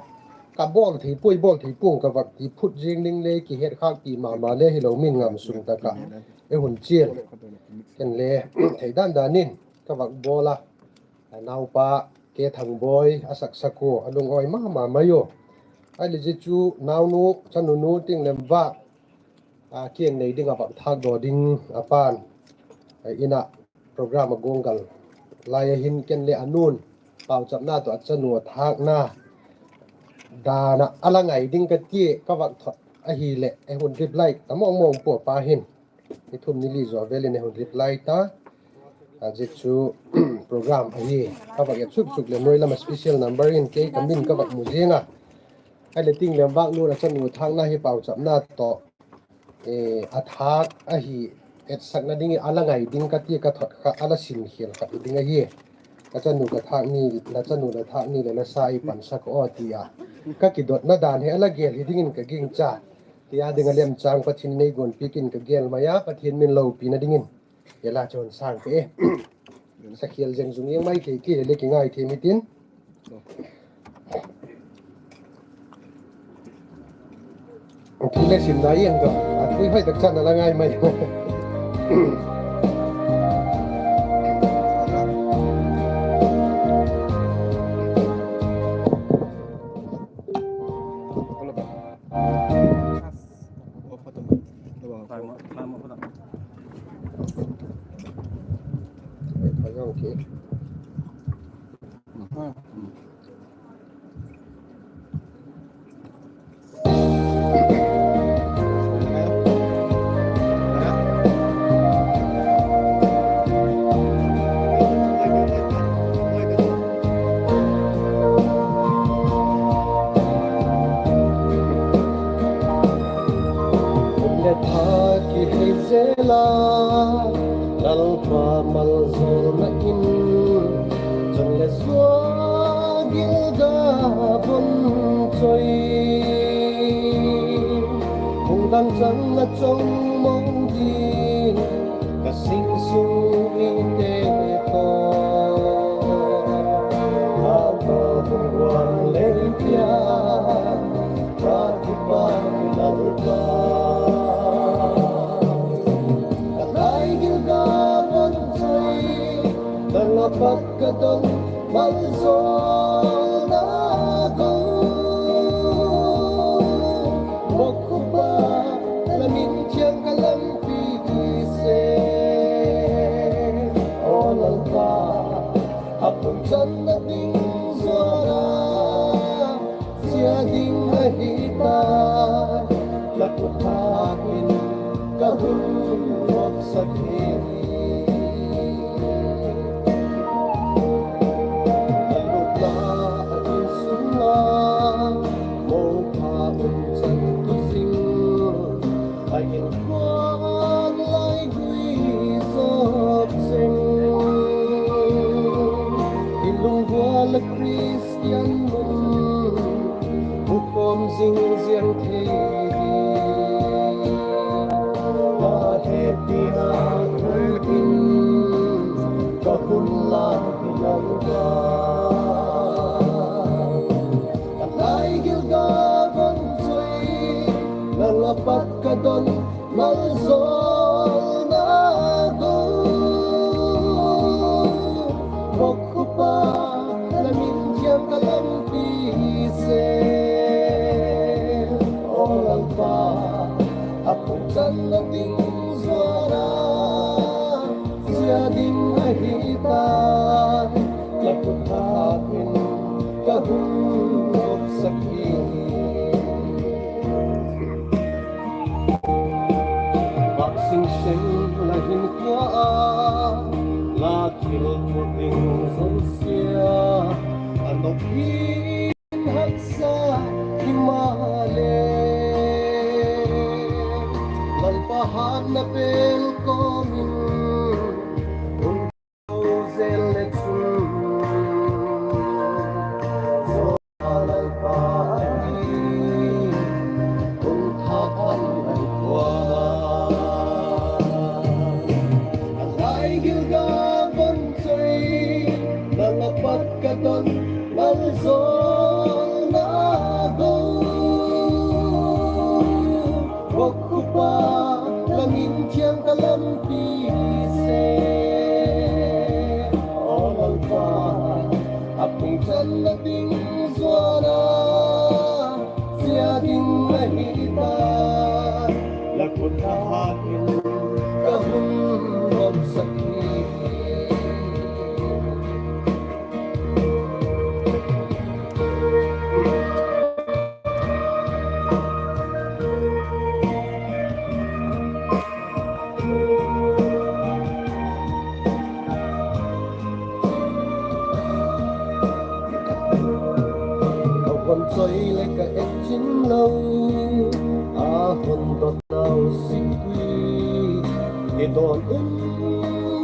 Ka bawl thei puai, bawl thei pua'n ka vak ti phut ziang ding le kihetkhâkpi ma ma le hilo, min ngam sung tak ah ei hun chial. Ken le thei dan dan in ka vak bawl a, naupa K Thangboi a saksak ua, a lungawi ma ma mai u. Ahile zia chu naunu, chanunu Tinglem vâk kiang nei ding a vak thâkdaw ding a pa'n, in ah program a guanggal lai a hin ken le a nu'n pauchapna tawh a chanu a thâkna dan ah a la ngai ding ka tia ka vak thot ahileh ei hun reply ta mawng mawng pua, pa hin ni thum ni li zaw vel in ei hun reply ta. Zia chu program ahi, ka vak et suk suk leh nuai lam a special number in kei ka min ka vak mu ziang a. Ahile Tinglem vâk nu'n a chanu thâkna hi pauchapna tawh a thâk ahi, etsakna ding a la ngai ding ka tia ka thot kha a la sin khial khat hi ding ahi. Ka chanu ka thâk ni, la chanu la thâk ni leh la sa ei pansak aw ti a, ka kidotna dan hi a la gel hi dingin ka gingcha. Ti a ding a lemchâng Pathian in ei guanpiak in ka gel mai a, Pathian min lopina dingin. Hia la chun sâng pe e. Sakhial zeng zung iang mai thei kei le kingai thei mitin. Thu le sim nai ang ka, a thu hoi tak chan a la ngai mai. Hun le tha kihei zel a, Lalpa maljawlna in, chun le zua gil ga vun choi. Hung dam chang a chong mong ding, ka sing sung mite tawh, ka tawh hung guang lei pia, ka kipak Lalpa. Ka lai gil ga vun choi, nang a pat ka don, maljawlna go. Mukhua pa, la min thiang ka lampi hi se. Aw Lalpa, a pumchanna ding zuan a chia ding ahi ta, la khut thak in ka hun vopsak hi. Ka lupna a insung a, mo pha um chan tu zing, a inkuan lai gui zawk zing. I lunggual a Khristian mun, mu khawm zing ziang thei ding. La hepina hun in, ka hun la hi lo a. Ka lai gil ga vun choi, nang a pat ka don, maljawlna go. Mukhua pa, la min thiang ka lampi hi se. Aw Lalpa, a pumchanna ding zuan a chia ding ahi ta, la khut thak in ka hun vopsak hi. Vak sing seng la hinkhua a, la thil put ding zosia, a nop in haksa himaleh, Lalpa hatna bel kawm in, hun zel le chun, Lalpa hi hun thak an an kua. A lai gil ga vun choi, nang a pat ka don, maljawlna go. Mukhua pa, la min thiang ka lampi hi se. Aw Lalpa, a pumchanna ding zuan a chia ding ahi ta, la khut thak in ka hun vopsak hi. Ka vun choi leh ka et chin lo, a hun dot nau sik ui, i dawn um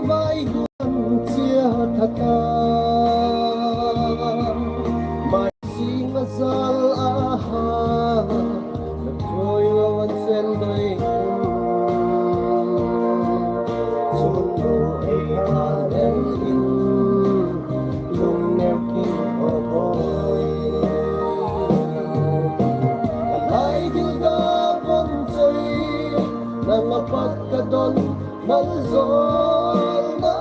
vai guan chia tha ta. Mai sing a zal a ha, na thawi lo an chen doi um, chun lo ei a lel in, lungneu kin aw boi. Ka lai gil ga don malzawlna,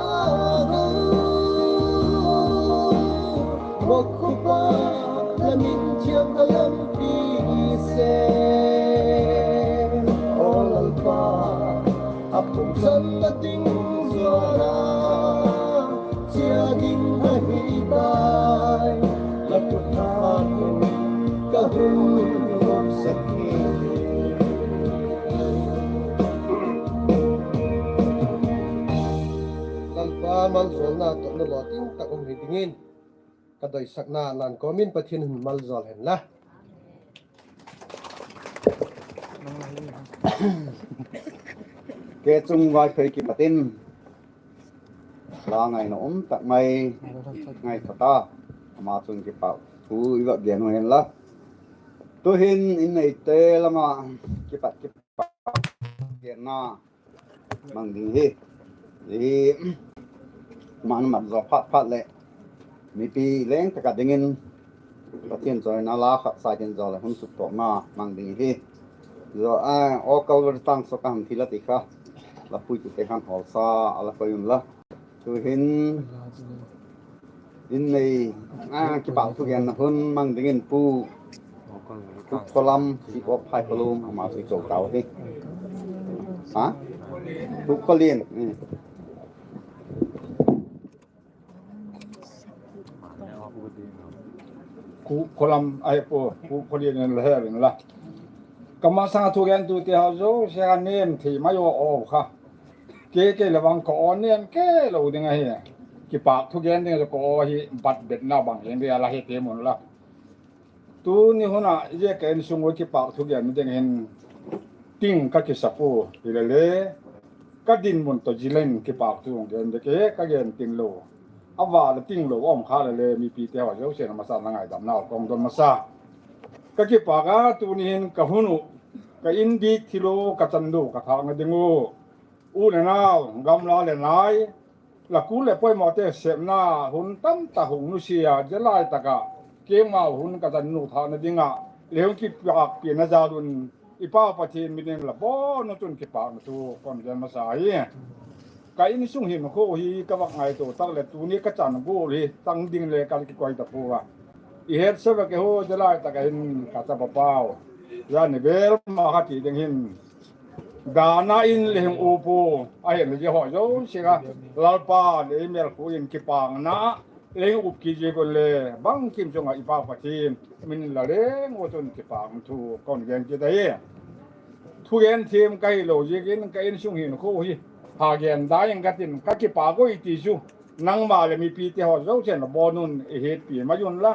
Mokhupa la min thiam ka lampi se. Aw Lalpa, a pum chan la ding zuala, chia ding ahi tai, la khut tha in ka hun umsak hi. Lalpa malzawlna tawh na lawting tak um hi dingin ka doisakna lan kawm in Pathian hun malzawl hen la. Kei chung Vaiphei kipat in la ngaina um tak mai ngaitha ta, ama chung kipak thu i va gen u hen la. Tu'hin in neite lam ah kipat kipak genna mang ding hi. Hi, man mat zaw phat phat leh mipi leng tak ah dingin Pathian chawina la khat saitin zaw leh hun suktawkna mang ding hi. Zaw a, aw Calvary tâng sawk a hung thi la ti kha, la puitute khan hawlsa a la koi unla. Tu'hin in nei, a, kipak thugenna hun mang dingin Pu, Pu Kholam, Chief of Phaikhawlum, ama chu i ko tau hi. Ha? Pu Kholian, eh. Pu Kholam ahi pua, Pu Kholian in la he inla. Ka masang a thugentute haw zosia ka nem thei mai aw aw kha. Kei kei le vang ka aw nem kei lo ding ahi. Kipak thugen ding chu ka aw hi bat betna bang hin dia la he te mun la. Tuni hun ah zia ka insung ua kipak thugenna ding hin ting ka kisa pua, hilele ka dinmun tawh zil in kipak thu gen ding ke ka gen ting lo. A va la ting lo um kha lele mipite haw zosia'n a masa na ngaidamnau ka hung don masa. Ka kipak a tuni hin ka hun uh, ka in dik thil uh, ka chan uh ka thâkna ding uh, u le nau, gamla leh nai, la kul leh poimawte sepna hun tamtak hung nusia zia lai tak ah keimau hun ka chan uh thâkna ding ah le hung kipakpiakna jal un i Pa Pathian min in la bawn uh chun kipakna thu ka hung gen masa hi. Ka insung hinkhua hi ka vak ngaitua tak leh tuni ka chan gual hi tang ding le ka kikoi ta pua a. I het sek a kei haw zia lai tak ah hin ka chapa pau, zani bel ma kha ti ding hin, dan a in le hung u pua, ahinle zia haw zosia a Lalpa le i mêlkhua in kipakna le hung up kit ziak un le bangkim chung ah i Pa Pathian min in la leng ua chun kipakna thu ka hung gen kit ahi. Thugen thiam ka hilo ziakin ka insung hinkhua hi ha gen dai ing ka tin, ka kipak ui ti chu nangma leh mipite haw zosia'n la bawn un i hetpi mai unla.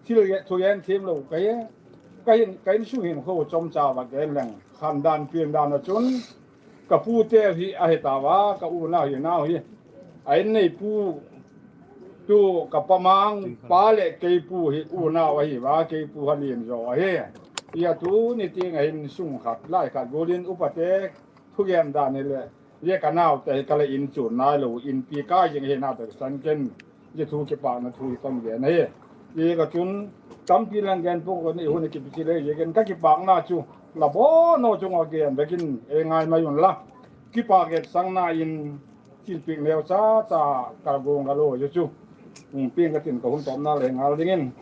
Thil thugen thiam lo ka hi, ka hin, ka insung hinkhua chomcha va gen leng, khandan piandan ah chun ka pute hi ahi tau a, ka unau hi nau hi, a in neipu tu ka pa Mang pa leh kei pu hi unau ahi a, kei pu ha lian zaw ahi. Hi a tuni tiang ah hin sung khat lai khat gual in upate thugen dan hileh, zia ka naute hi ka la in chuan nailo, inpi kai zing hi nau tak san ken, zia thu kipakna thu hi ka hung gen ahi. Hi ka chun tampi lang gen pua ka ni, hun a kipi chi le ziakin ka kipakna chu la bawn uh chung a gen bek in ei ngai mai unla. Kipak etsakna in thilpiak neu cha cha ka guang ka lo chu hung piang ka tin ka hun tawpna le ngal dingin,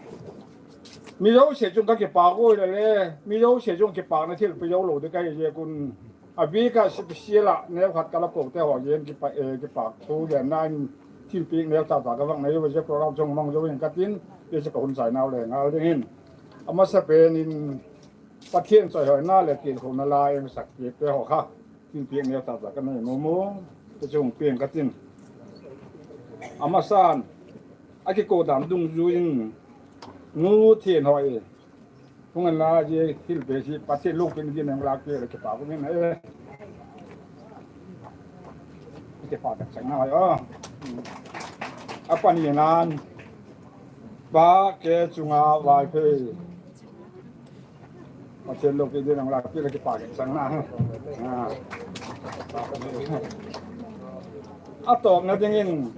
mi zosia chung ka kipak ui lele, mi zosia chung kipakna thil pe zo lo ding ka hi ziak un, a bik ah special ah neu khat ka la kote haw ziakin kipak thu genna in thilpiak neu cha cha ka vak nei ua, zia program chung mang zo in ka tin, zia chu ka hun sainau le ngal dingin, a masapen in Pathian chawihoina leh tilkhouna la eng sak piakte haw kha thilpiak neu cha cha ka nei mu mu, zia chu hung piang ka tin. A masan, a kiko dan dungzui in Nu Thianhoi, hung en la, zia thilpiak hi Pathian lopina dingin lâk piak leh kipak um in e. Kipak tak chang nai a. A panina'n, Pa Kechunga Vaiphei, Pathian lopina dingin lâk piak leh kipak tak chang nai. A tawpna dingin,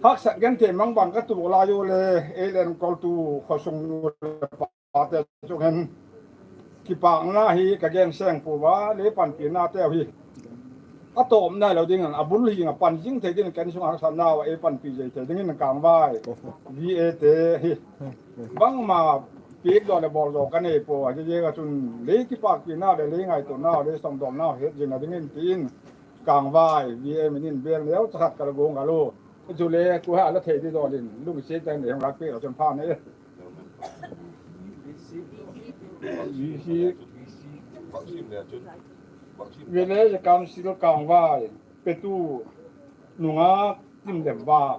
Haksat genthei mang bang ka tuak lai u le, ei le enkol tu khawsung nu le pate chung hen kipâkna hi ka gen seng pua a, lei panpinateu hi a tawpna lo dingin a bul hing ah pan zing thei dingin ken sung ah haksatnau a ei panpi zing thei dingin Kângvai VAte hi bangma piak zaw leh bawl zaw ka nei pua a, ziaziak ah chun lei kipâkpina leh lei ngaituanau, lei sawmdawlnau het zing a dingin ti in Kângvai VA min in bel neucha khat ka la guang a lu. Chule kuha la thei di dawl in lungsiat tang lei hung lâk piak a chun pha nei. VC, Village Council Kângvai, petu nungak Timlemvâk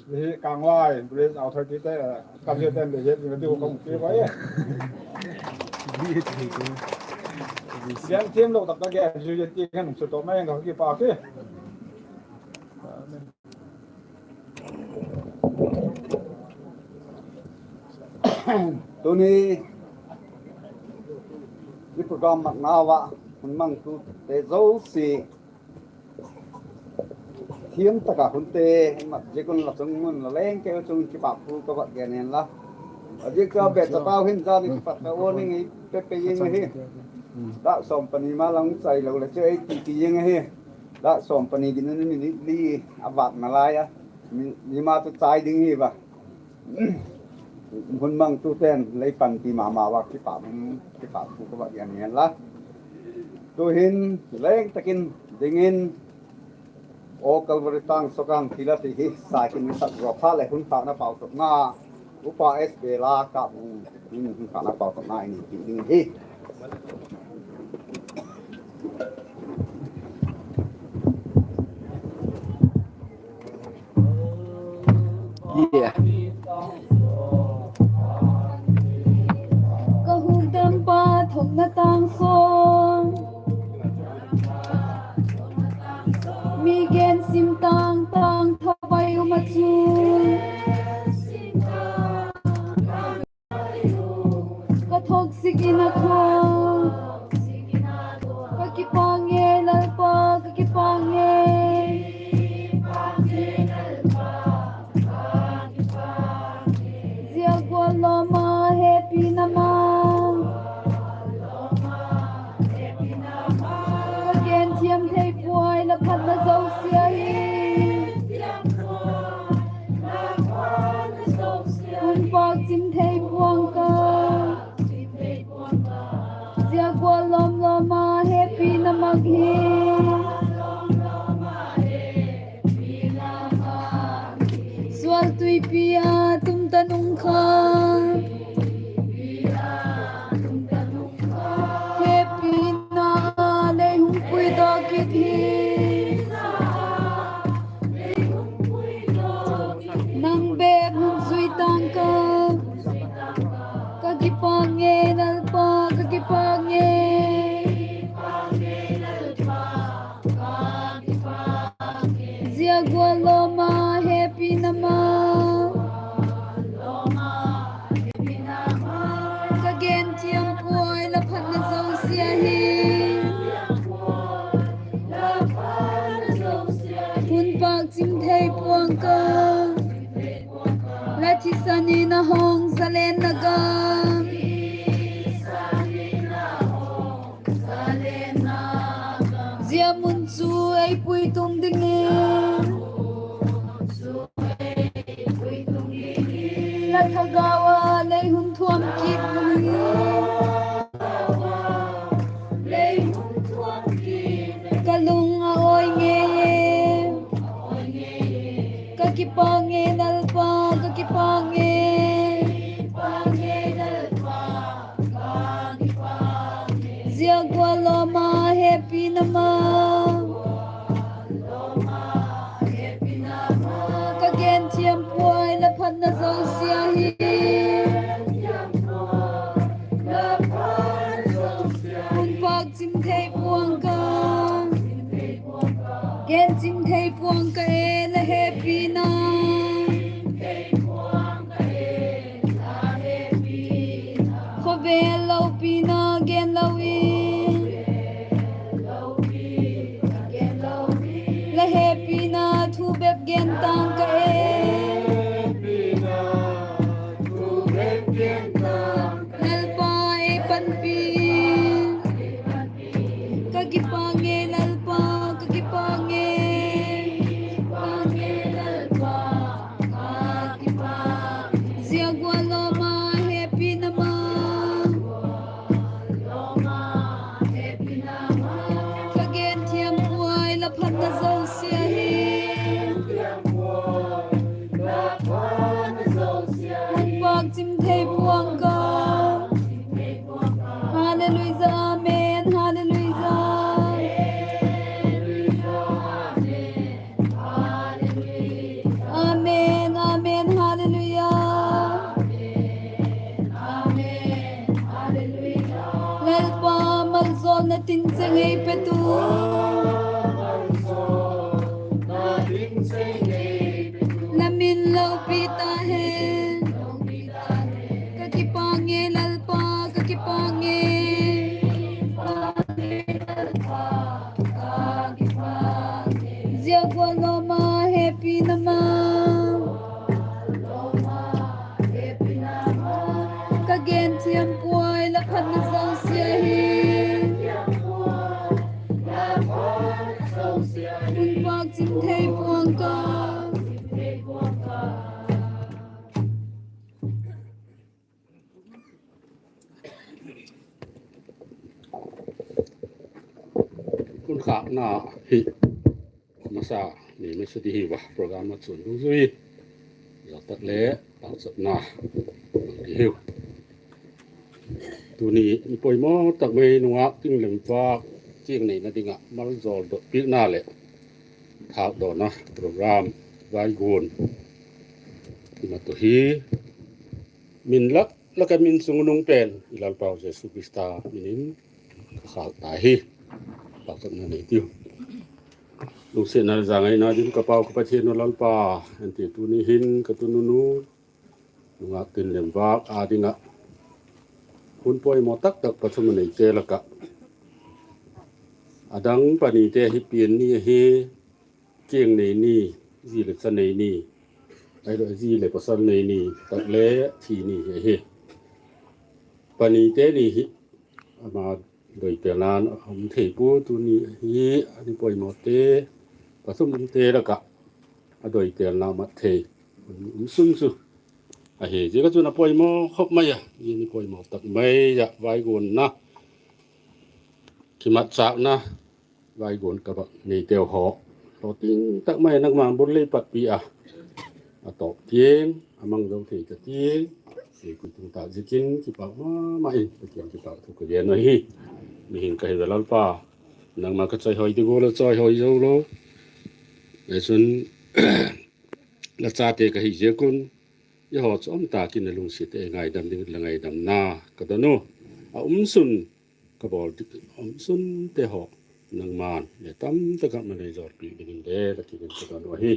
hi Kângvai Village Authority te, council ten le het ding a ti u ka hung ti vai. Gen thiam lo tak ka gen zui ti khan chu to mai ka kipâk hi. Tuni i program matnau ah hun mangtute zosia thiam tak ah hunte mat ziak un la chung mun la leng keu chung kipâk thu ka vak gen hen la. A ziak chu a bet cha tau hin zan i kipat ta warning i pe pe ing ahi. Dak sawm pani ma lang chai lo le chu ei ti ti ing ahi. Dak sawm pani gin ni minute li a vâkna lai a, mi ma chu chai ding hi va. Hun mangtute'n lei panpi ma ma ua kipâk thu ka vak gen hen la. Tu'hin leng tak in dingin Aw Calvary tâng sawkang thil a ti hi sa kin ni sak zaw phat leh hun phâkna pauchapna Upa S Bela Kâpvung in hun phâkna pauchapna i nei piak ding hi. Ka hukdampa thokna tâng sawng, mi gen sim tâng tâng thavai um ah chu, ka thok sik in a kha, ka kipâk nge Lalpa, ka kipâk nge. Zia gual lawm a hepina ma, ka gen thiam thei puai la phatna zosia hi, hun pâk chim thei pua'ng ka. Zia gual lawm lawm a hepina ma hi, sual tuipi a tum ta nung kha, hepina a lei hung puidaw kit hi. Nang bep hun zui tâng ka, ka kipâk nge Lalpa, ka kipâk nge. Zia gual lawm a hepina ma, ka gen thiam puai la phatna zosia hi, hun pâk chim thei pua'ng ka. La thisan in a hong zalenna gam, zia mun chu ei puitung dingin, la thagau a lei hun thuam kit dingin, ka lung a awi ngei e. Ka kipâk nge Lalpa, ka kipâk nge. Zia gual lawm a hepina ma, ka gen thiam puai la phatna zosia hi, hun pâk chim thei pua'ng ka. Gen chim thei pua'ng ka e la hepina, khawvel lopina gen lo in, la hepina thu bep gen tâng ka e. ngei petu, la min lopi ta hen. Ka kipâk ngei Lalpa, ka kipâk ngei. Zia gual lawm a hepina ma, ka gen thiam puai la phatna zosia hi. Hun pâk ching thei pua'ng ka. Hun khâkna hi masa ni masa di hi va program a chun dungzui zia tak le pauchapna di hiu. Tuni i poimaw tak mai nungâk tin lem vâk kiang neina ding ah maljawl dot piakna leh thâkdawna program vaiguan i mat uh hi min lak lak a min sung nung pen i Lalpau Jesu Khrista min in ka khâk ta hi. Pauchapna nei tiu. Lungsiatna le zangaina ding ka Pau ka Pathian uh Lalpa, en ti tuni hin ka tununu nungâk tin lem vâk â ding ah hun poimaw tak tak pathum a neite lak ah a dang panite hi pian ni ahi, kiang nei ni, zi le cha nei ni, ahilo zi le pawsal nei ni, tak le thi ni hi ahi. Panite ni hi ama doitelna'n a um thei pua, tuni hi a ni poimawte pathum umte lak ah a doitelna mat thei um sun chu ahi. Ziak a chun a poimaw khop mai a, zia ni poimaw tak mai ah vaiguanna kimatchâkna vaiguan ka bâk neiteu haw, lawting tak mai nangma'n bul lei patpi a, a tawp tiang a mang zo thei ta tiang, ei kuitung tak ziakin kipâk ma ma in Pathian kipâk thu ka gen ahi. Mihing ka hi ve Lalpa, nangma ka chawihoi di gual a chawihoi zo lo, ei chun la chate ka hi ziak un, i haw chu um tak in a lungsiat a ei ngaidam ding la ngaidamna ka don u. A um sun ka bawl dik a um sunte haw nangma'n le tam tak ah malei zawlpiak dingin le la kiang in ka don u ahi.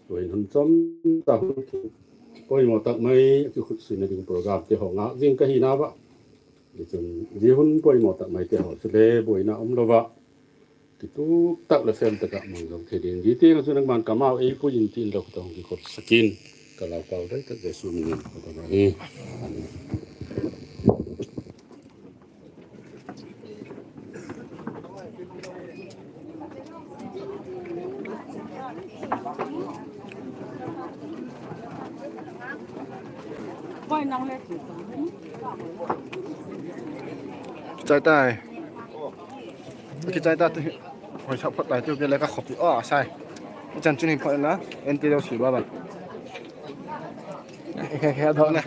Tu'hin hun chom tak hun poimaw tak mai a kikhutsuina ding programte haw ngâk zing ka hi nau ah, zia chun zia hun poimaw tak maite haw chule buaina um lo ah kituk tak leh fel tak ah mang zo thei ding, zia tiang ah chun nangma'n kamau ei pui in tin lo ka tawng kikhopsak in, ka Lalpau doi tak Jesu min in ka don ahi. Amen. Chai tai. Kichai ta tu. Hoi sak phot lai tu ke le ka khop i a sai. I chan chun hi phot la, en ti lo si ba ba. Khe khe do na.